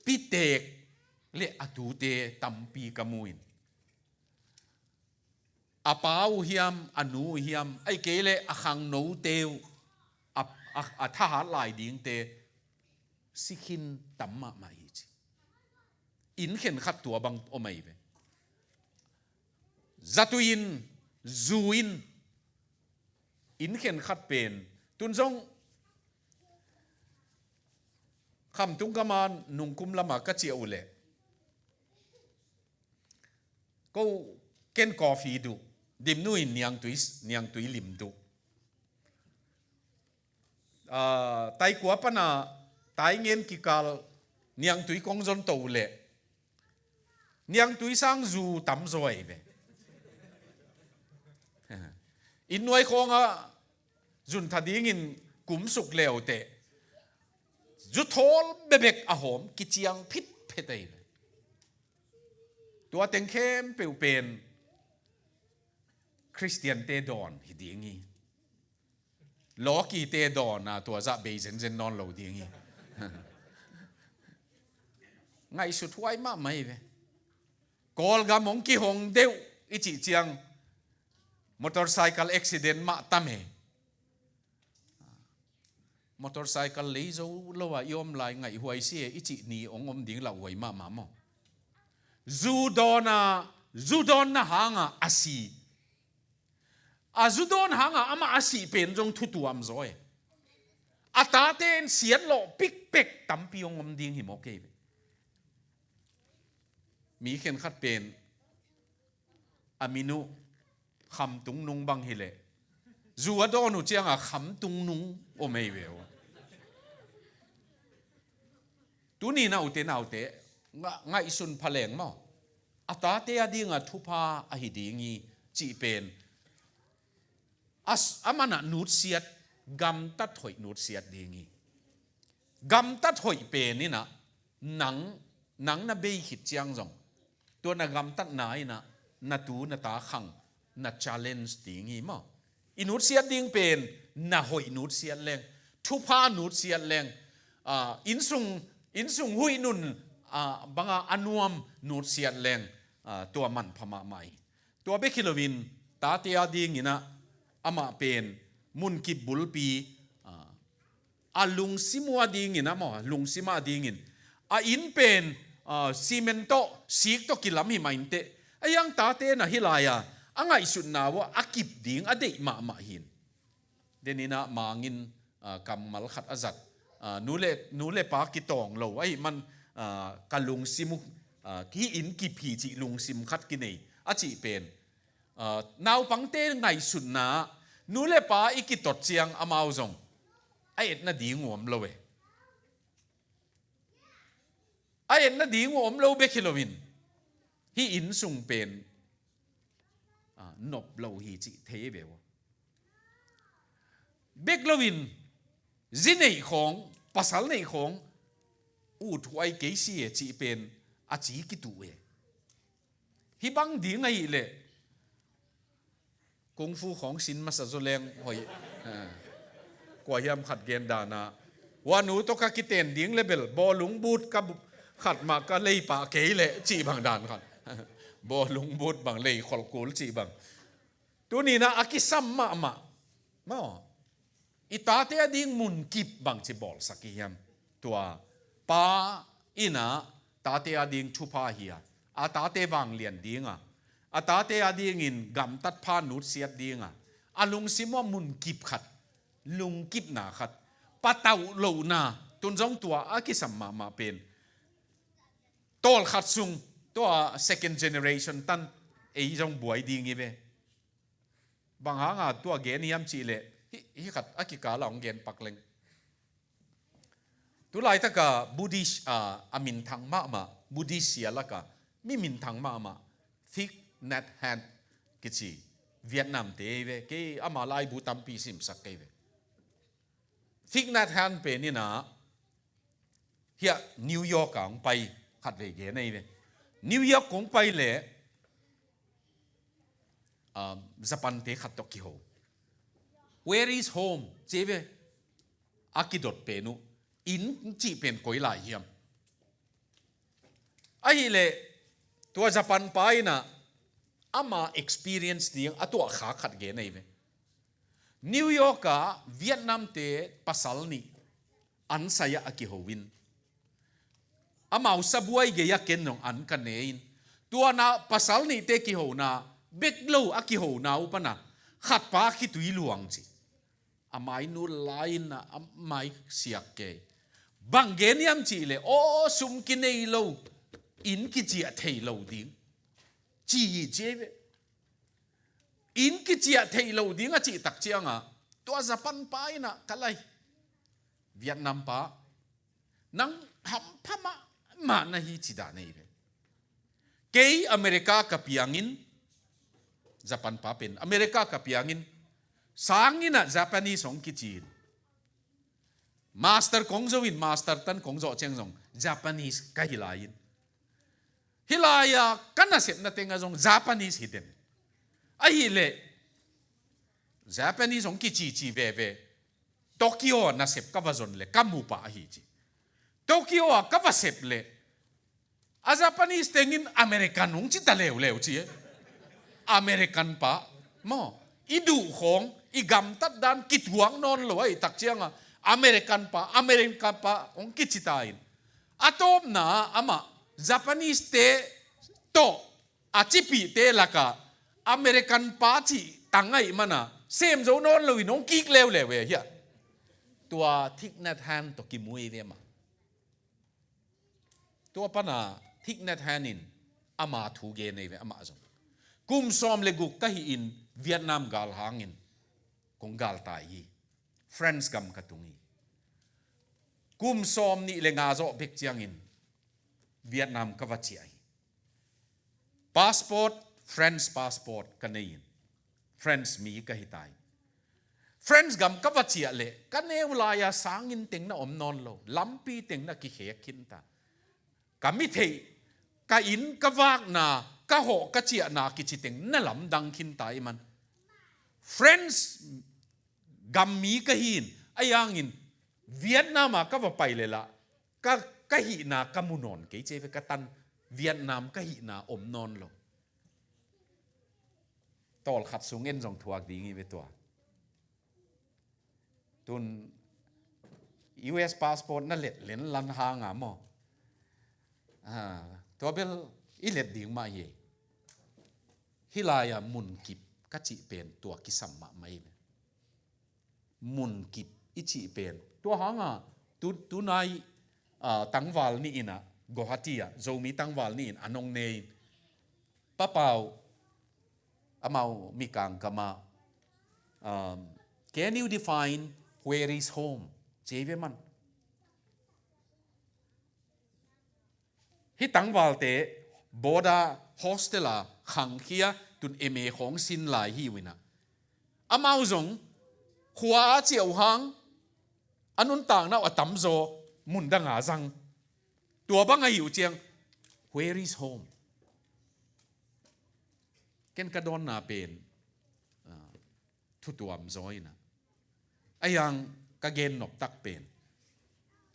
pitek le a tute tampi ka mu in, a pa uh hiam, a nu uh hiam, ahih kei leh a khangnote uh, a, a, a thahat lai dingte si khin tam mahmah hi ci. Inn khenkhat tua bang om ahi ve. Zatui in, zu in, inn khenkhat pen, tun zong Khamtung gama nungkum lama ka ciah uh leh, ko ken coffee duh, Dimnu in niangtui, niangtui lim duh. Ah, Taikua pana Taingen kikal niangtui kong zon to uh leh, niangtui sang zu tam zaw ahi ve. Inn nuai khawngah zuntha dingin kumsuk leuteh, zu thawl bebek a hawm kiciang phitphet ahi ve. Tua teng khempeuh pen Khristiante dawn hi ding hi. Lawkite dawna tua zah bei zenzen nawn lo ding hi. Ngaihsut huai mahmah hi ve. Kawlgam hong kihong deuh i cih ciang, motorcycle accident mah tam e. Motorcycle lei zo lo a i om lai ngaih huai si e i cih ni hong om ding lauhuai mahmah maw? Zu dawn a, zu dawnna hanga a si. A zu dawn hanga amah a sih pen zong thutuam zaw e. A tate in siatlawh pikpek tampi hong om ding hi maw kei ve. Mi khenkhat pen a min uh Kham Tung Nung bang hileh, zu a dawn uh cianga Kham Tung Nung om ei ve uh. Tuni naute naute, nga-, ngaihsun pha leng maw? A tate a dinga thupha ahi ding hi cih pen a s-, a manah nutsiat, gamtat hoih nutsiat ding hi. Gamtat hoih pen inah nang, nang na bei khit ciang zong, tua na gamtatna inah na tu na ta khang na challenge ding hi maw? I nutsiat ding pen na hoih nutsiat leng, thupha nutsiat leng, ah, innsung, innsung huih nun, ah, banga a nuam nutsiat leng, ah, tua manpha mahmah hi. Tua bek hi loin tate a dinginah amah pen munkip bulpi, ah, a lungsim uh a dinginah maw, lungsim a dingin a inn pen, ah, cement tawh, sik tawh kilam hi mah inteh, a hiang tate na hi lai-a a ngaihsutna uh a kip ding a deih mahmah hin. Deninah mangin, ah, kammal khat a zat. Ah, nu le, nu le pa kitawng lo ahih man, ah, ka lungsim uh, ah, hih inn kip hi cih lungsim khat kinei a cih pen, ah, naupangte ngaihsutna, nu le pa i kitot ciang amau zong a etna ding uh om lo e. A etna ding uh om lo bek hi loin hih innsung pen, ah, nop lo hi cih thei ve uh. Bek loin zi neih khawng, pasal neih khawng uthuai kei si e cih pen a ci kituh e. Hih bang ding ahih leh kung fu khawng sin masa zaw leng hoih. Ah. Kua hiam khat gen danah, hua nu tawh ka kiten ding le bel bawlung but ka bu-, khat mah ka lei pah kei leh cih bang dan khat. Bawlung but bang, lei kholh kul cih bang. Tuninah a kisam mahmah maw? I tate a ding munkip bangci bawlsak i hiam? Tua pa inah tate a ding thupha hi-a, a tate vanglian dinga, a tate a dingin gamtat pha nutsiat dinga, a lungsim uh a munkip khat, lungkipna khat, patauh lohna, tun zong tua a kisam mahmah pen tawlkhat sung, tua second generation tan ei zong buai ding hi ve. Bang hanga tua gen hiam cihleh, hih, hih khat a kikala hong gen pak leng. Tulaitaka Buddhist a, a minthang mahmah, Buddhist sia laka mi minthang mahmah, Thich Nhat Hanh kici Vietnam te ei ve. Kei ama laibu tampi simsak kei ve. Thich Nhat Hanh pen ina hiah New York a hong pai khat vei gen ei ve. New York kong pai le um, Japan te khat tawh kiho. Where is home? Ci ei ve. A kidot pen uh, inn cih pen koi lai hiam? Ahileh tua Japan pa ina ama experience ding a tuah kha khat gen ei ve. New York a Vietnam te pasal nih an sai a kiho in, amau sabuai gei a ken zong an ka ne in, tuana pasal nihte kihona bek lo a kihona uh pana khatpa khitui luang ci. A mai nul lai-in a mai siak kei. Bang gen hiam cihleh, aw, sum kinei lo, inn kiciah thei lo ding ci hi ci ei ve. Inn kiciah thei lo ding a cih tak cianga tua Japan pa ina ka lai, Vietnam pa, nang hampha mahmah na hi ci dan ei ve. Kei America ka piangin, Japan pa pen America ka piangin, sangin a Japanese hong kici in, master kong zo in, master tan kong zawh ciang zong Japanese ka hi lai-in, hih lai-a ka nasepna tengah zong Japanese hi den. Ahileh Japanese hong kicici veve. Tokyo a nasep ka va zon le ka mu pah ahi ci. Tokyo a ka va sep le a Japanese tengin American hong ci ta leuleu ci e. American pa maw, i duh khawng, i gamtat dan kituak nawn lo ahi tak cianga American pa, American pa hong kici ta in, a tawpna amah Japanese te tawh a cipihte laka American pa cih tang ahi mana sem zo nawn loin hong kik leuleu e hiah. Tua Thich Nhat Hanh tawh kimu ei ve mah. Tua pana Thich Nhat Hanh in ama thu gen ei ve, amah zong, kum sawm le guk ka hih in Vietnam gal hangin kong galtai hi. France gam ka tung hi. Kum sawm nih le nga zawh bek ciangin Vietnam ka va ciah hi. Passport, French passport ka nei in, French mi ka hi ta hi. French gam ka va ciah leh ka neu lai-a sanginn teng na om nawn lo, lampi teng na kikhek khin ta. Ka mi theih, ka inn, ka vakna, ka hawh, ka ciahna kici teng na lamdang khin ta i man. French gam mi ka hi in, a yangin Vietnam a ka va pai leh lah ka, ka hihna ka mu nawn kei ci ei ve, ka tan, Vietnam ka hihna om nawn lo. Tawlkhat sung en zong thuak ding hi ve tua. Tun U S passport na let len lan hanga maw? Ah, tua bel i let ding mah hi. Hih lai-a munkip ka cih pen tua kisam mahmah hi ve. Munkip i cih pen tua hanga tu, tunai, ah, tangval nih in a, Guwahati ah Zomi tangval nih in a nong ne in, Papau, amau Mikang kamah, um, "Can you define where is home?" ci ei ve man. Hih tangvalte boarder hostel a khangkhia, tun M A khawng sin lai hi uh in a, amau zong khua a ciah uh hang a nuntakna uh a tamzaw mun danga zang. Tua bang ahi uh ciang, "Where is home?" Ken ka dawnna pen, ah, thutuam zaw in a, a yang ka gen noptak pen,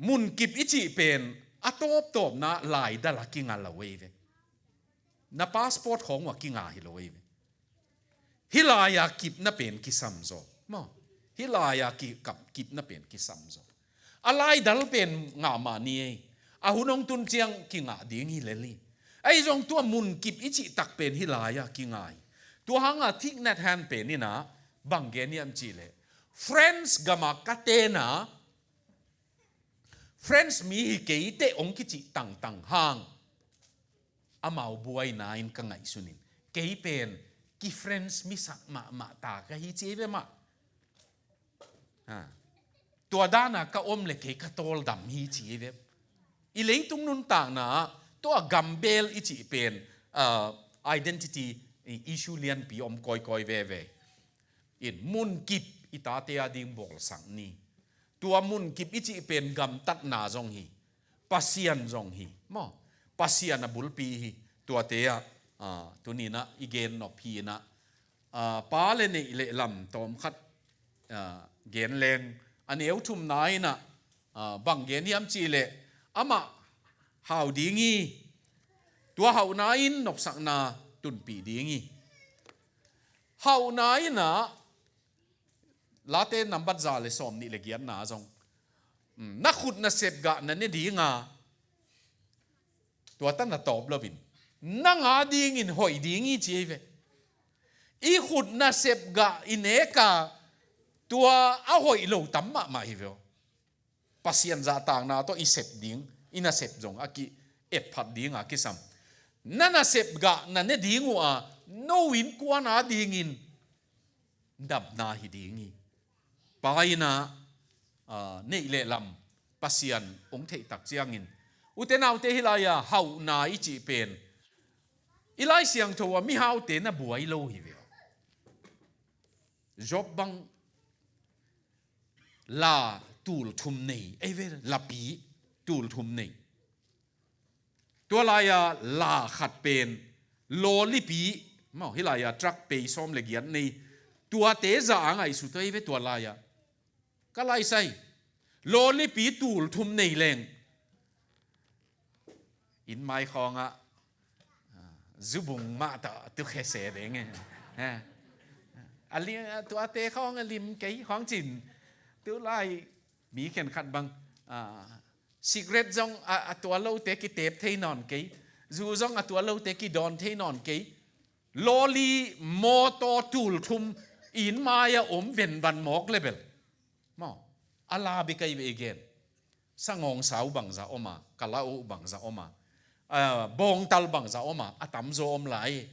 munkip i cih pen a tawptawpna laidal a kinga lo ei ve. Na passport khawng uh a kinga hi lo ei ve. Hih lai-a kipna pen kisam zaw maw? Hih lai-a ki, kap, kipna pen kisam zaw. A laidal pen ngah mah ni ei. A hun hong tun ciang kingah ding hi lel hi. Ahi zong tua munkip i cih tak pen hih lai-a kinga hi. Tua hanga Thich Nhat Hanh pen in a bang gen hiam cihleh, French gama ka tena French mi hi kei teh hong kicih tangtang hang, amau buaina in ka ngaihsun in, kei pen ki-French misak mahmah ta ka hi ci ei ve mah. Ha. Tua dana ka om le kei ka tawldam hi ci hi ve. I leitung nuntakna ah tua gambel i cih pen, ah, identity issue lianpi om kawikawi veve. In munkip i tate a ding bawlsak ni. Tua munkip i cih pen gamtatna zong hi, Pasian zong hi maw? Pasian a bulpi hi. Tuate ah, ah, tuninah i gen nop hi inah, ah, pa le neih le lam tawmkhat, ah, gen leng. A neu thumna inah, ah, bang gen hiam cihleh amah hau ding hi. Tua hauhna in nopsakna tunpih ding hi. Hauhna inah Late nambat za le sawm nih le giatna zong, um, na khut nasep gah na ne dinga, tua ta na tawp loin nang a dingin hoih ding hi ci hi ve. I khut nasep gah i neka tua a hoih lo tam mahmah hi ve aw. Pasian zahtakna tawh i sep ding, i nasep zong a ki-etphat dinga kisam. Na nasep gah na ne ding uh a, no innkuan a dingin damna hi ding hi. Pa inah, ah, neih le lam Pasian hong theihtak ciangin, ute naute, hih lai-a hauhna i cih pen i Lai Siangtho a mihaute na buai lo hi ve. Job bang la tul thum nei, ei ve, lapi tul thum nei. Tua lai-a la khat pen lawlipi, maw, hih lai-a truck pei sawm le giat nei. Tuate za a ngaihsut ei ve tua lai-a. Ka laisai, lawlipi tul thum nei leng inn mai khawngah, ah, zubung mah tawh tu khese deng e. Ha. A li-, a tuate khawng a lim kei khawng cin. Tu lai mi khenkhat bang, ah, cigarette zong a, a tua lote kitep thei nawn kei. Zu zong a tua lote kidawn thei nawn kei. Lawli mawtaw tul thum inn mai-ah om venvan mawk le bel, maw, a la bik ahi ve i gen. Sangawngsau bangza om a, kala-o bangza om a, ah, bawngtal bangza om a, a tamzaw om lai.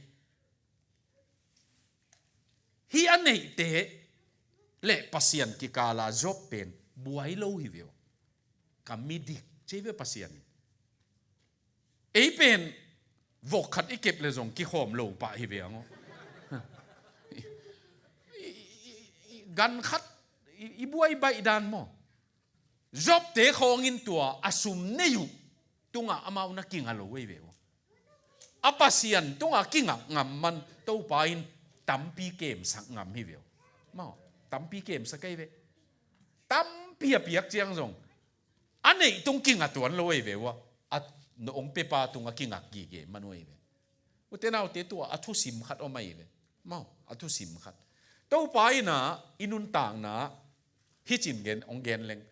Hih a neihte le Pasian kikala Job pen buai lo hi ve aw. Ka midik ci hi ve Pasian in. Ei pen vok khat i kep le zong kikhawm lo pah hi ve ang aw. I, i, i, i, gan khat i, i buai baih dan maw? Jobte khawngin tua a sum nei uh tungah amau na kinga lo ei ve uh. A Pasian tungah kingak ngam man Topa in tampi kemsak ngam hi ve uh. Maw, tampi kemsak ei ve. Tampi a piak ciang zong a neih tung kinga tuan lo ei ve uh a, a na ong pepa tungah kingak gige man uh ei ve. Ute naute, tua a thusim khat om ahi ve. Maw, a thusim khat. Topa inah i nuntakna hih cin gen, ong gen leng.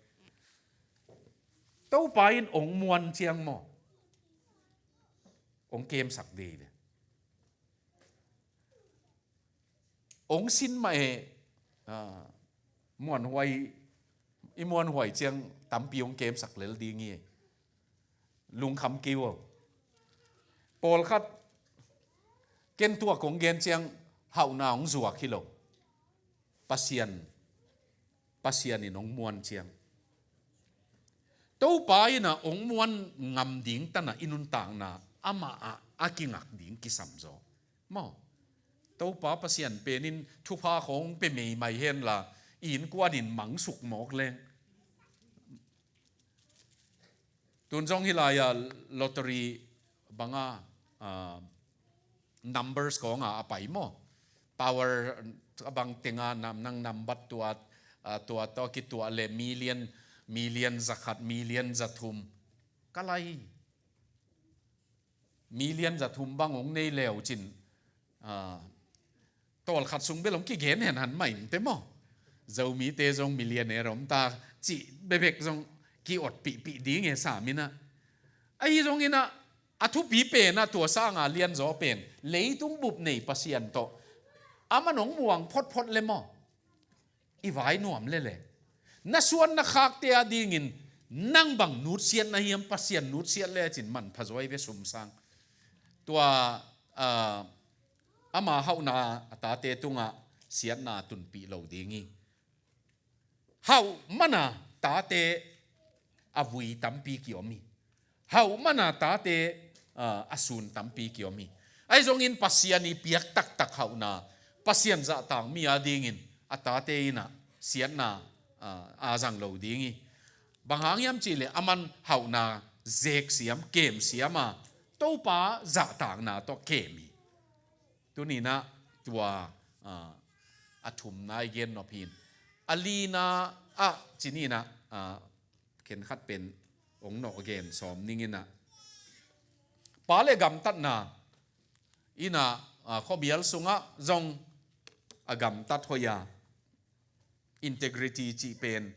Topa in ong muan ciang maw, ong kemsak dei ve. Ong sin mah e, ah, muanhuai, i muanhuai ciang tampi ong kemsak lel ding hi. Lungkham kei uh aw. Pawlkhat ken tuak ong gen ciang hauhna ong zuak hi lo. Pasian, Pasian in ong muan ciang. Topa inah ong muan ngam ding tanah i nuntakna amah ah a kingak ding kisam zaw. Maw? Topa Pasian penin thupha khawng pe meimai henla, i innkuan in mangsuk mawk leng. Tun zong hih lai-a lottery banga, ah, numbers kawnga a pai maw? Power a bang tenga nam, nang nambat tua, ah, tua tawh kituah le million, million zakhat, million zathum. Ka lai. Million zathum bang ong nei leu cin, ah, tawlkhat sung bel ong kigen hen han mah in te maw? Zomite zong millionaire om ta cih bebek zong ki-otpihpih ding e sam inah. Ahi zong inah a thupi penah tua sanga lianzaw pen leitung bup nei Pasian tawh a man ong muang photphot le maw? I vai nuam lele. Na suan na khakte a dingin nang bang nutsiat na hiam, Pasian nutsiat le cin manpha zaw ei ve sumsang. Tua, ah, ama hauhna a tate tungah siatna tunpih lo ding hi. Hauh mana tate a vui tampi kiom hi. Hauh mana tate, ah, a sun tampi kiom hi. Ahi zongin Pasian i piak taktak hauhna, Pasian zahtak mi a dingin a tate in ah siatna, ah, a zang lo ding hi. Bang hang hiam cihleh aman hauhna zek siam, kem siam a, Topa zahtakna tawh kem hi. Tuni in ah tua, ah, a thumna i gen nop hi. A lina ah cih ni in ah, ah, khenkhat pen ong nawh gen sawm ning in ah, pa le gamtatna in ah, ah, khuamial sungah zong a gamtat hoih a, integrity cih pen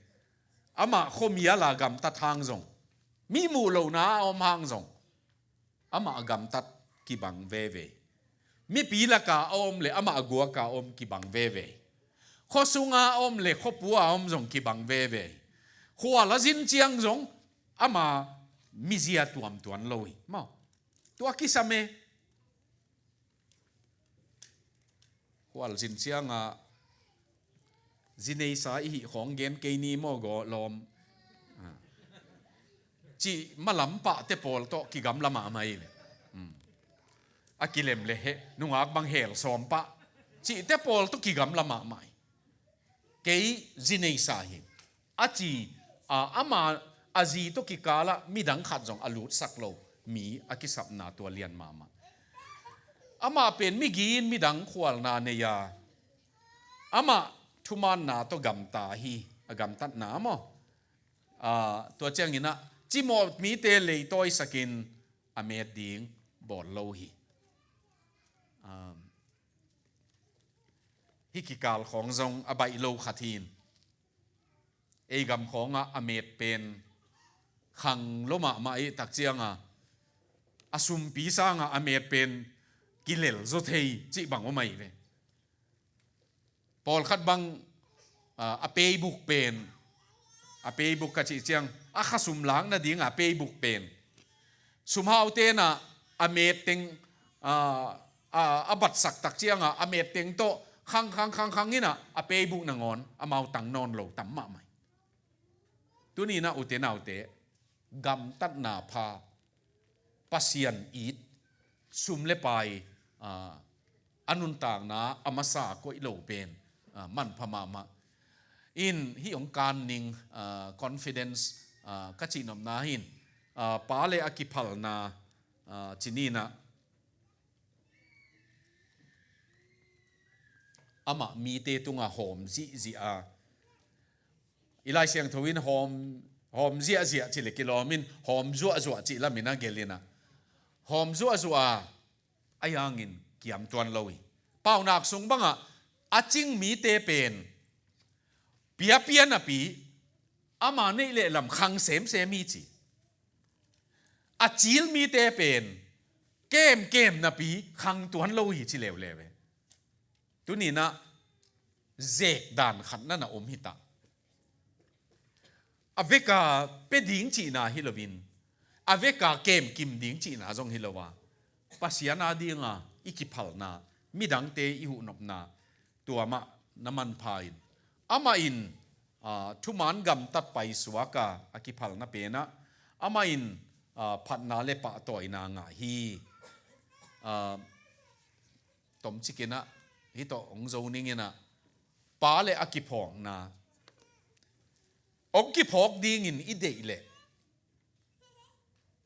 amah khuamial a gamtat hang zong, mi muh lohna a om hang zong, amah a gamtat kibang veve. Mipi laka a om le amah a guaka a om kibang veve. Khuasunga a om le khuapua a om zong kibang veve. Khual a zin ciang zong ama mizia tuamtuan lo hi. Maw, tua kisam e. Khual zin cianga zineisa i hih khawng gen kei ni maw, gaw lawm. Ah. Cih malam pahte pawl tawh kigamla mahmah hi ve. Hmm. A kilem le heh, nungak bang hel sawm pah. Cihte pawl tawh kigamla mahmah hi. Kei zineisa hi. A ci, a, ama a zi tawh kikalah midang khat zong a lutsak lo mi a kisapna tua lian mahmah. Amah pen migiin midang khualna nei a, amah thumaanna tawh gamta hi, a gamtatna maw. A, tua ciangin ah cimawh mite leitawisakin a met ding bawl lo hi. A, hih kikal khawng zong a baih lo khat hi in. Ei gam khawngah a met pen khang lo mahmah i tak cianga, a sumpi sanga a met pen kilel zaw thei cih bang om ahi ve. Pawlkhat bang, ah, a peibuk pen, a peibuk ka cih ciang, a khasum lak nadinga a peibuk pen sumhaute'n ah a met teng, ah, a, a batsak tak cianga a met teng tawh khang, khang, khang, khang in ah a peibuk nangawn amau tang nawn lo tam mahmah hi. Tuni in ah ute naute, gamtatna pha, Pasian it, sum le pai, ah, a nuntakna a masa koih lo pen, ah, manpha mahmah. In hih hong kan ning, ah, confidence, ah, ka cihnopna hi in, ah, pa le a kiphalna, ah, ci ni in ah, amah mite tungah hawm zihzih a, i Lai Siangtho in hawm, hawm ziahziah cih le kilawm in hawm zuahzuah cih lamin a gelh in ah, hawm zuahzuah a, a hangin kiamtuan lo hi. Paunak sung bangah a cing mite pen piapia napi ama neih le lam khang semsem hi ci. A cil mite pen kemkem napi khang tuan lo hi ci leuleu e. Tuni in ah zek dan khat na na om hi ta. A veka pia ding cihna hi loin, a veka kemkim ding cihna zong hi lo a, Pasian a dinga i kiphalna, midangte i huhnopna, tua mah na manpha in. Amah in, ah, thuman gamtat paisuak a, a kiphalna pen ah, amah in, ah, phatna le pahtawina ngah hi. Ah, tomcik in ah, hih tawh hong zo ning in ah, pa le a kiphawkna. Hong kiphawk dingin i deih leh,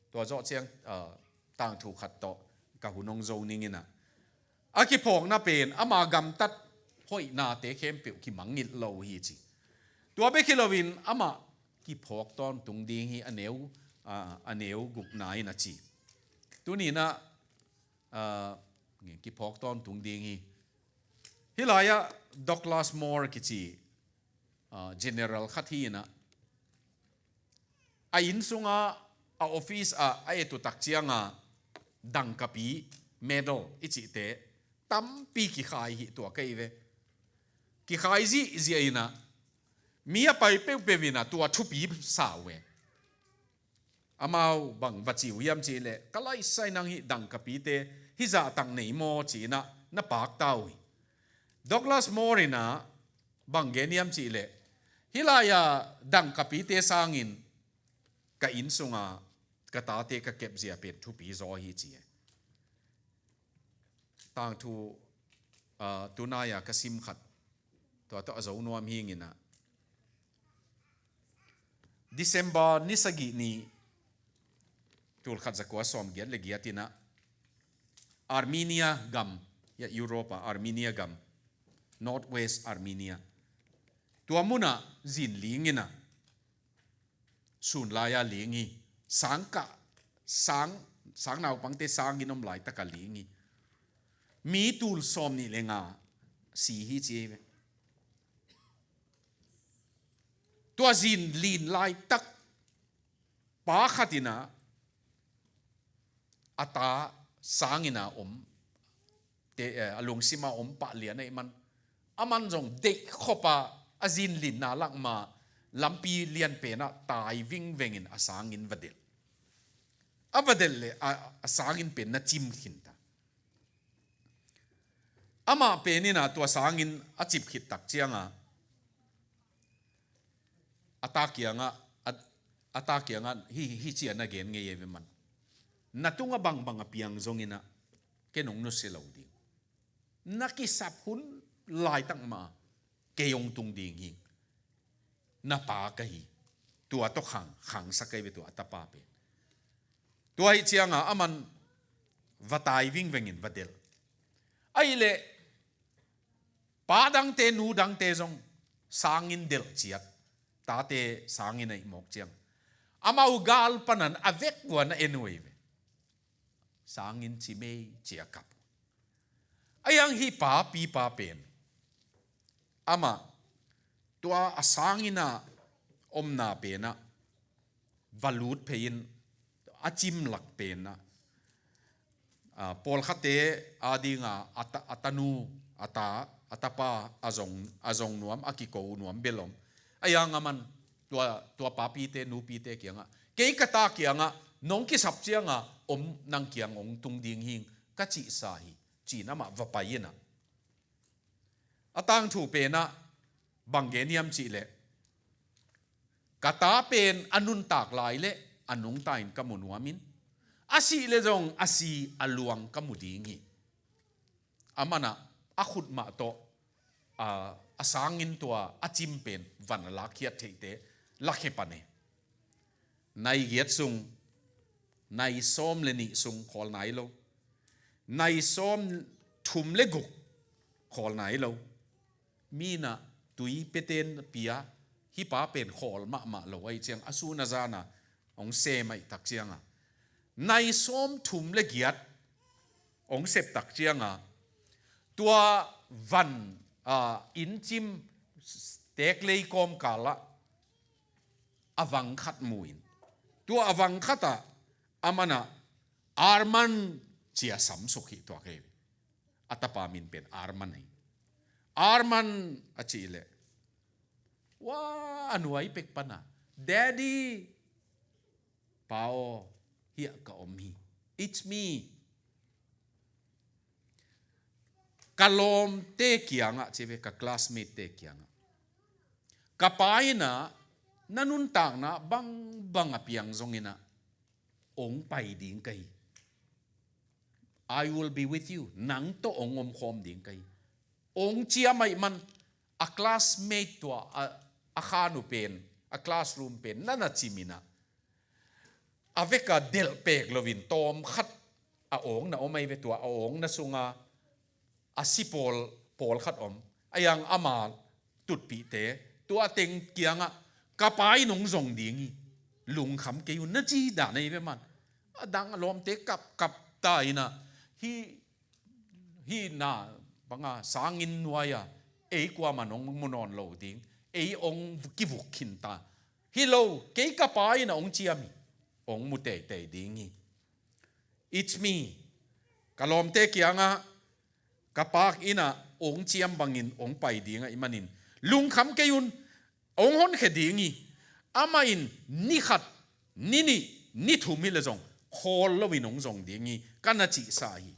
tua zawh ciang, ah, tangthu khat tawh ka hun hong zo ning in ah, a kiphawkna pen ama gamtat hoihnate khempeuh kimangngilh lo hi ci. Tua bek hi loin amah kiphawk tawntung ding hi, a neu, ah, a neu gukna in a ci. Tuni in ah, ah, kiphawk tawntung ding hi. Hih lai-ah Douglas Moore kici, ah, general khat hi in ah, a inn sungah, a office ah a et uh tak cianga dangkapi, medal i cihte tampi kikhai hi, tua ka hi ve. Kikhai zihziah in ah, mi a pai peuhpeuh in ah tua thupi sa uh e. Amau bang va ci uh hiam cih leh, ka laisai nang hih dangkapite hih zahtak nei maw ci in ah na pakta uh hi. Douglas Moore in ah bang gen hiam cih leh, Hih lai-a dangkapite sangin ka inn sunga ka tate ka kepzia pen thupi zaw hi ci e. Tangthu, ah, tunai-a ka sim khat, tua tawh a zo nuam hi ing in ah, December ni sagih ni, tul khat za kua sawm giat le giat in ah, Armenia gam, ya, Europe ah Armenia gam, North West Armenia, tua munah zin ling in ah, sun lai-a ling hi. Sang kah, sang, sang naupangte sangin om laitak a ling hi. Mi tul sawm nih le nga si hi ci hi ve. Tua zin lin laitak pa khat in ah a ta sangin a om te, eh, a lungsim a om pah lian ahih man, aman zong deih khop a, a zin linna lak mah lampi lian pen ah tai vingveng in a sangin va delh. A va delh leh a, a sangin pen na cim khin ta. Amah pen in ah tua sangin a cip khit tak ciang a, a ta kiangah, a, a ta kiangah hih, hih ci-a na gen ngei hi ve man. Na tungah bangbang a piang zongin ah ken hong nusia lo ding. Na kisap hun laitak mah kei hong tung ding hi. Na pa ka hi. Tua tawh khang, khangsak ka hi ve tua a tapa pen. Tua ahih ciang a aman va tai vingveng in va delh. Ahih leh pa dangte, nu dangte zong sangin delh ciat, tate sangin ahih mawk ciang, amau gal panin a vek uh a na en uh hi ve. Sangin ci mei ci-a kap. Ahi hang hih pa pipa pen, amah tua a sangin a omna pen ah va lut phei in, a cim lak pen ah, ah, pawlkhatte ading a, a ta, a tanu, a ta, a tapa a zong, a zong nuam, a kiko nuam bel om. Ahi hang aman tua, tua papite, nupite kiangah, kei ka ta kiangah nong kisap ciang a om nang kiang hong tung ding hi ing, ka cihsa hi, ci-in amah va pai in ah, a tangthu pen ah bang gen hiam cih leh, ka ta pen a nuntak lai leh a nungta in ka mu nuam in, a sih leh zong a si a luang ka mu ding hi. Aman ah a khut mah tawh, a, a sangin tua a cim pen van a lakkhiat theihte lakhia pan hi. Nai giat sung, nai sawm le nih sung khawl nai lo. Nai sawm thum le guk khawl nai lo. Mi in ah tui pia ten pia, hih pa pen khawl mahmah lo ahih ciang a sun a zan a hong sem ahih tak ciang a, nai sawm thum le giat hong sep tak ciang a, tua van, ah, inn cim teeklei kawmkal ah a vang khat mu in, tua a vang khat ah aman ah Arman ci-a sam suk hi tuak hi. A tapa min pen Arman hi. Arman a cih leh, wa, a nuai pek pan ah, "Daddy, pa aw, hiah ka om hi. It's me." Ka lawmte kiangah, ci ve, ka classmate-te kiangah, ka pa in ah na nuntakna bangbang a piang zongin ah hong pai ding ka hi. "I will be with you." Nang tawh hong omkhawm ding ka hi. Hong ciam ahih man, a classmate tua, a, a khan uh pen, a classroom pen na na cim in ah, a vek a delh pek loin tawm khat a awng na om ahi ve, tua a awng na sunga a si pawl, pawlkhat om. Ahi hang ama tutpihte, tua teng kiangah, "Ka pa in hong zong ding hi. Lungkham kei un," na ci dan ahi ve man. A dang a lawmte kapkap ta in ah, hih, hih na bang a sanginn nuai-a ei kuamah in hong mu nawn lo ding, ei hong kivuk khin ta. "Hi lo, kei ka pa in ah hong ciam hi. Hong mu teitei ding hi. It's me." Ka lawmte kiangah, ka pa in ah hong ciam bangin hong pai ding ahih manin, lungkham kei un, hong honkhia ding hi. Amah in ni khat, ni nih, ni thum hi leh zong khawl loin hong zong ding hi, ka na cihsa hi.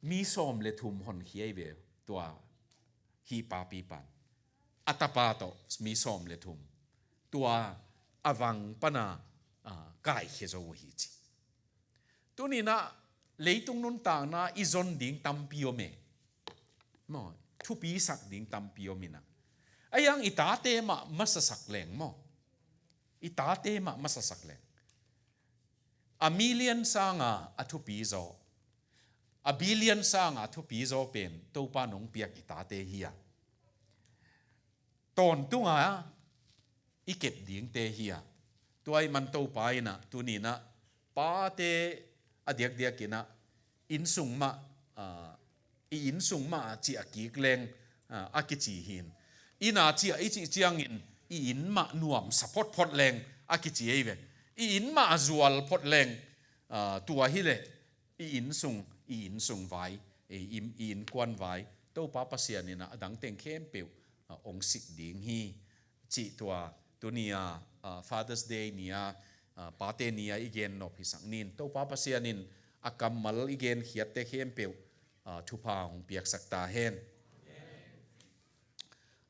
Mi sawm le thum honkhia hi ve tua hih papi pan a tapa tawh mi sawm le thum tua a vang pana, ah, kaikhia zo uh hi ci. Tuni-in ah leitung nuntakna i zon ding tampi om e. Maw, thupi sak ding tampi om in ah. A hiang i tate mah masasak leng maw. I tate mah masasak leng. A million sanga a thupi zaw, a billion sanga a thupi zaw pen Topa nong piak i tate hi a. Tawntunga i kep dingte hi a. Tua ahih man Topa in ah tuni-in ah pate a diakdiakin ah innsung mah, ah, i innsung mah a ciah kik leng, ah, a kici hi in. Inn a ciah i cih ciangin i inn mah nuamsa photphot leng a kici ei ve. I inn mah a zual phot leng, ah, tua hi leh i innsung, i innsung vai, i, i, i innkuan vai Topa Pasian in ah a dang teng khempeuh, ah, hong sik ding hi. Cih tua tuni-a, ah, Father's Day ni-a, ah, pate ni-a i gen nop hisak ni in. Topa Pasian in a kammal i genkhiatte khempeuh, ah, thupha hong piaksak ta hen.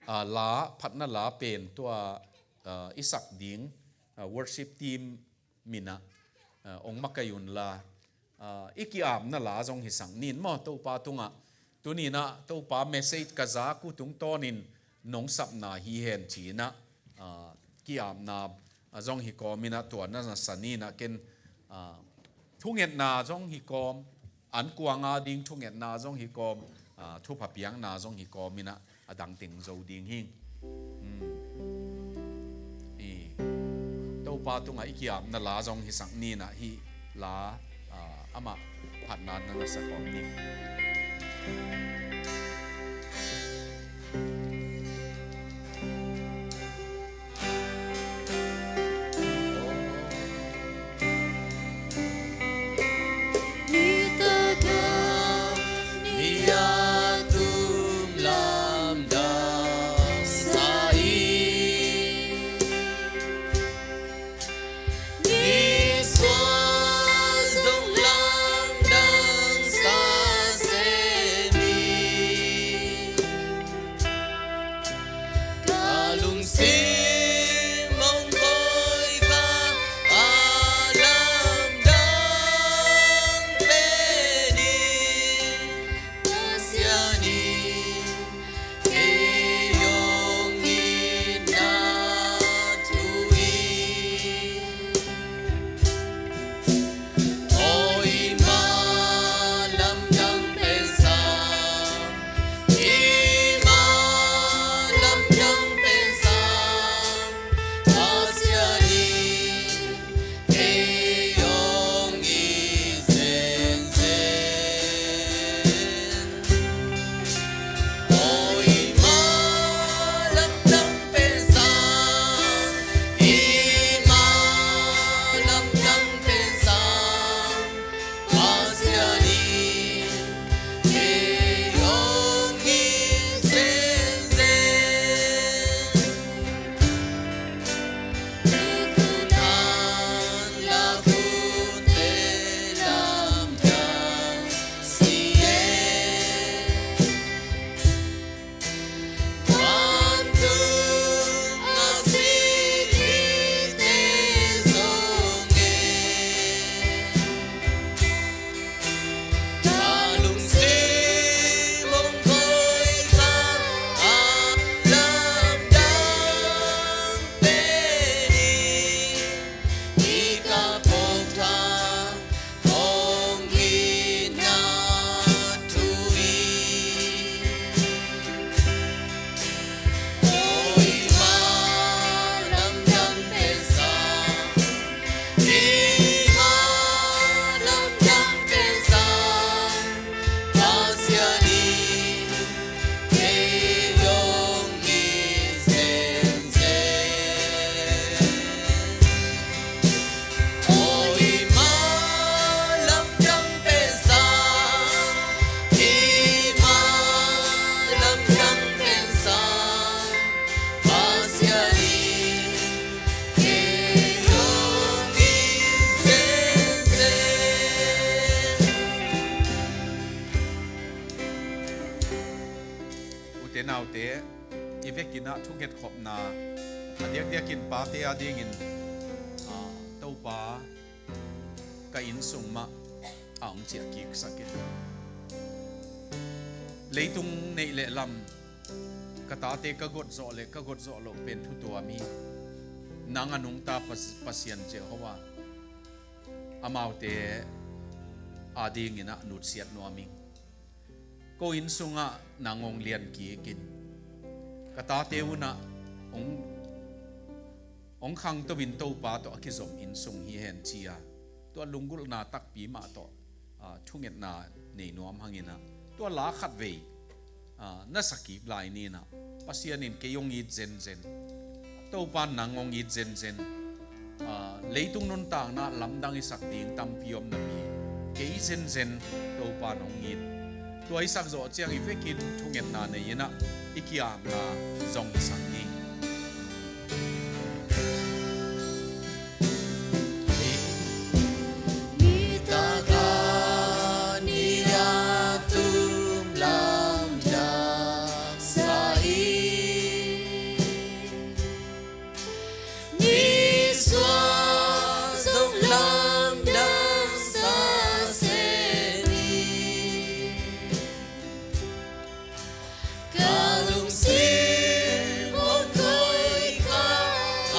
Ah, la, phatna la pen tua, ah, i sak ding, ah, worship team min ah, ah, hong makaih un la, ah, i ki-apna la zong hisak ni in maw Topa tungah. Tuni-in ah Topa message ka zak uh tungtawnin nong sapna hi hen ci-in ah, ah, ki-apna, ah, zong hi kawm in ah tua na na sa ni in ah ken, ah, thungetna zong hi kawm, an kuang a ding thungetna zong hi kawm, ah, thupha piakna zong hi kawm in ah a dang teng zo ding hi. Hmm. I Topa tungah i ki-apna la zong hisak ni in ah hih la, ah, amah phatna na na sa kawm ni. I vekin ah thungetkhopna a diakdiakin pate a dingin, ah, Topa, ka innsung mah a hong ciah kiksak in. Leitung neih le lam ka tate ka gotzawh le ka gotzawh loh pen thu tuam hi. Nang a nungta Pas-, Pasian Jehovah, amaute a dingin ah nutsiat nuam ing. Ko inn sungah nang hong lian kik in. Ka tate un ah hong, hong khangto in Topa tawh a kizom inn sung hi hen ci-a, tua lunggulhna takpi mah tawh, ah, thungetna nei nuam hangin ah, tua la khatvei, ah, na sa kik lai ni in ah, Pasian in kei hong it zenzen, Topa in nang hong it zenzen. Ah, leitung nuntakna lamdang i sak ding tampi om napi, kei zenzen Topa in hong it. Tua i sak zawh ciang i vekin thungetna nei in ah i ki-apna zong i sak ni. Nitak a ni a tum lamdang sa hi. Nisuah zong lamdang sa se ni. Ka lungsim hong koih kha a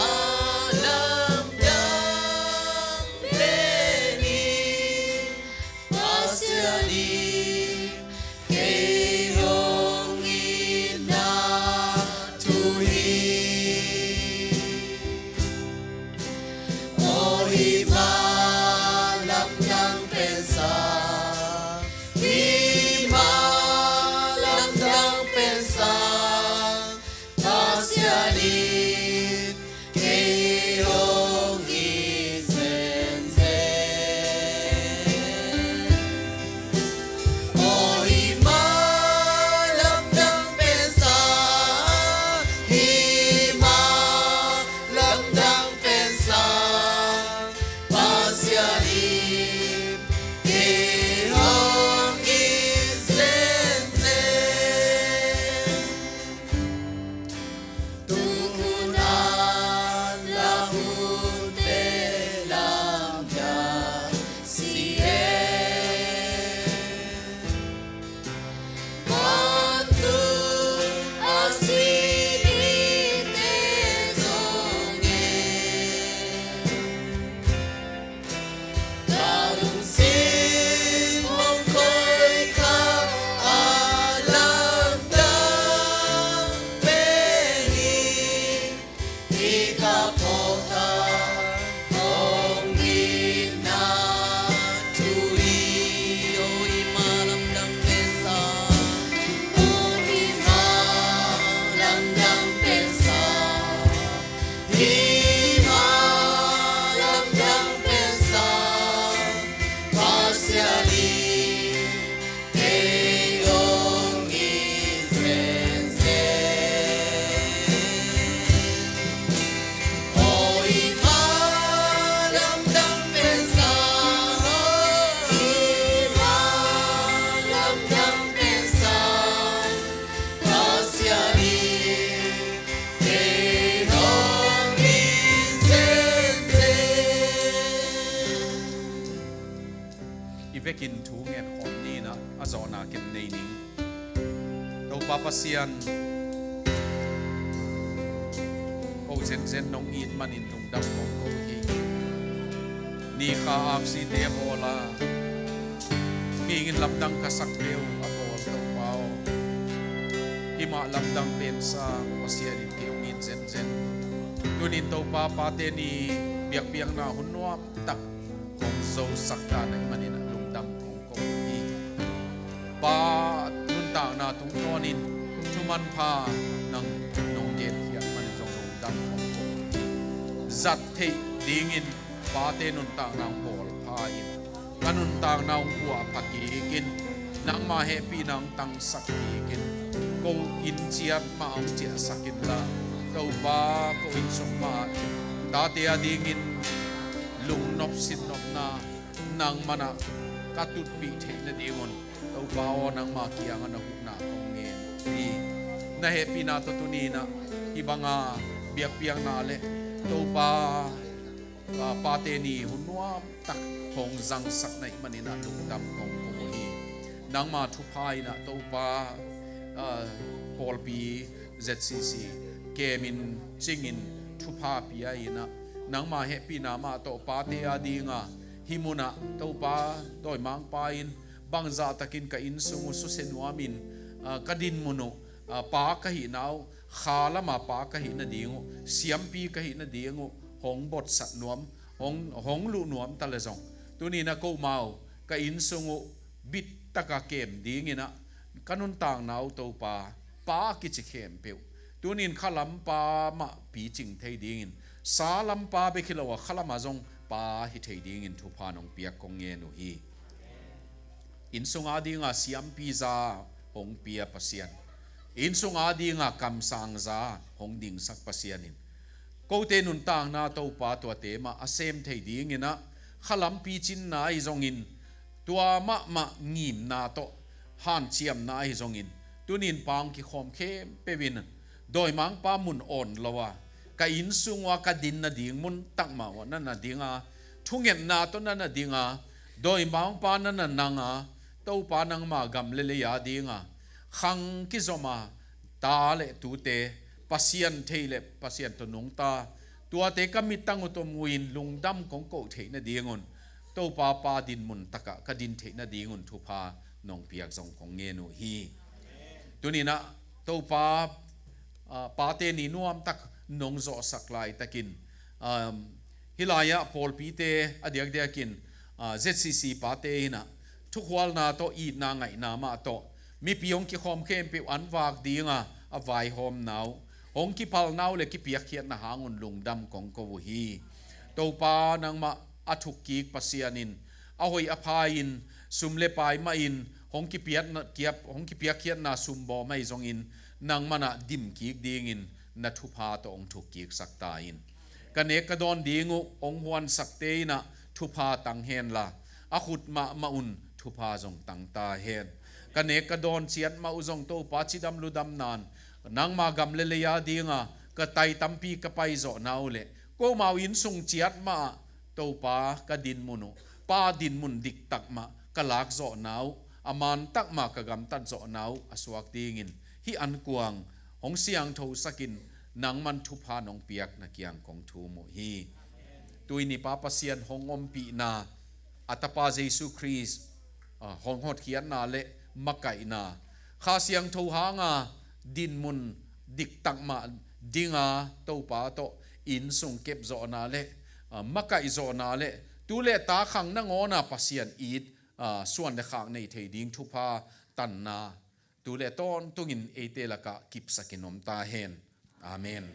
lamdang pen hi. Pasian in kei hong itna thu hi. Aw, hih mah lamdang pen sa, hih mah lamdang pen sa, Pasian in kei hong it zenzen. Aw, hih mah lamdang pen sa, hih mah lamdang pen sa, Pasian in kei hong it zenzen. Tung hun a la hunte lamdang si e. Vantung a si mite zong e. Ka lungsim hong koih kha a lamdang pen hi. Hih ka phawk a hong itna thu hi. Aw, hih mah lamdang pen sa, aw, hih mah lamdang pen sa, hih mah lamdang pen sa, Pasian in kei hong it zenzen. Aw, hih mah lamdang pen sa, hih mah lamdang pen sa, Pasian in kei hong it zenzen. I vekin thu ngen khawm ni in ah, a zawhna kem nei ning. Topa Pasian, ko zenzen nong it manin lungdam kong ko hi. Ni kha aksite a bawl a, mihing in lamdang ka sak peuh a bawl Topa aw, hih mah lamdang pen sa Pasian in kei hong it zenzen. Tunin Topa, Pate Ni biakpiakna hun nuam tak kong zosak dan ahih manin ah lungdam kong ko hi. Pa nuntakna tungtawnin thu manpha nang nong genkhiat manin zong lungdam kong ko hi. Zat theih dingin pate nuntakna hong bawl pha in, ka nuntakna hong puahpha kik in, nangma hehpihna hong tangsak kik in, ko inn ciat mah hong ciahsak inla, Topa, ko inn sung mah tate a dingin lungnop sinnopna nangman ah ka tutpih theih nadingun, Topa aw, nangma kiangah na huhna kong ngen hi. Na hehpihna tawh tuni-in ah hih banga biakpiakna le Topa, ah, Pate Ni hun nuamtak hong zangsak na hih manin ah lungdam kong ko uh hi. Nangma thupha in ah Topa, ah, pawlpi Z C C kemin cingin thupha pia in ah, nangma hehpihna mah tawh pate a dinga hih munah Topa dawimangpa in bangzahtakin ka innsung uh susia nuamin, ah, ka dinmun uh, ah, pa ka hihna uh, kha lama pa ka hih nading uh, siampi ka hih nading uh hong botsat nuam, hong, hong luh nuam ta le zong, tuni-in ah komau ka innsung uh bittaka kem dingin ah ka nuntakna uh Topa, pa kici khempeuh tuni-in khalam pa mah picing thei dingin, salam pa bek hi lo a khalama zong pa hi thei dingin thupha nong piak kong ngen uh hi. Innsung a dinga siampi za hong pia Pasian, innsung a dinga kamsang za hong dingsak Pasian in, kote nuntakna Topa tuate mah a sem thei dingin ah, khalam picinna ahi zongin, tua mahmah ngimna tawh hanciamna ahi zongin, tuni-in pa hong kikhawm khempeuh in dawimangpa mun awn lo a, ka innsung uh a ka din nading mun takmah uh na na ding a, thungetna tawh na na ding a, dawimangpa na na nang a, Topa nangma gam le lei a dinga khang kizom a, ta le tute, Pasian thei le Pasian tawh nungta, tuate ka mittang uh tawh mu-in lungdam kong koh theih nadingun, Topa pa dinmun takah ka din theih nadingun thupha nong piak zong kong ngen uh hi. Tuni-in ah Topa, ah, Pate Ni nuamtak nong zawhsak laitakin, um, hih lai-ah pawlpite a diakdiakin, ah, Z C C pate in ah thukhualna tawh, itna ngaihna mah tawh mipi hong kikhawm khempeuh an vak dinga a vaihawmna uh, hong kipalna uh le kipiakkhiatna hangun lungdam kong ko uh hi. Topa nangmah a thukkik Pasian in, a hoih a pha in, sum le pai mah in hong kipiakna, kiap, hong kipiakkhiatna sumbawm ahi zongin, nangmah in ah dimkik dingin na thupha tawh hong thukkiksak ta in. Ka nek ka dawn ding uh hong huansakte in ah thupha tang henla, a khut mahmah un thupha zong tang ta hen. Ka nek ka dawn ciat mah uh zong Topa cidam ludam nan, nangma gam le lei a dinga ka tai tampi ka paizawhna uh le, komau innsung ciat mah ah Topa ka dinmun uh, pa dinmun diktak mah ka lakzawhna uh, a mantak mah ka gamtatzawhna uh a suak dingin, hih ankuang hong siangthosakin, nangman thupha nong piak na kiang kong thum uh hi. Tui nipa Pasian hong ompihna, a Tapa Jesu Khrist, ah, hong hotkhiatna le makaihna, Kha Siangtho hanga dinmun diktak mah dinga Topa tawh innsung kepzawhna le, ah, makaihzawhna le, tu le ta khang nangawna Pasian it, ah, suan le khak nei thei ding thupha tanna tu le tawntungin eite lakah kipsakin om ta hen. Amen.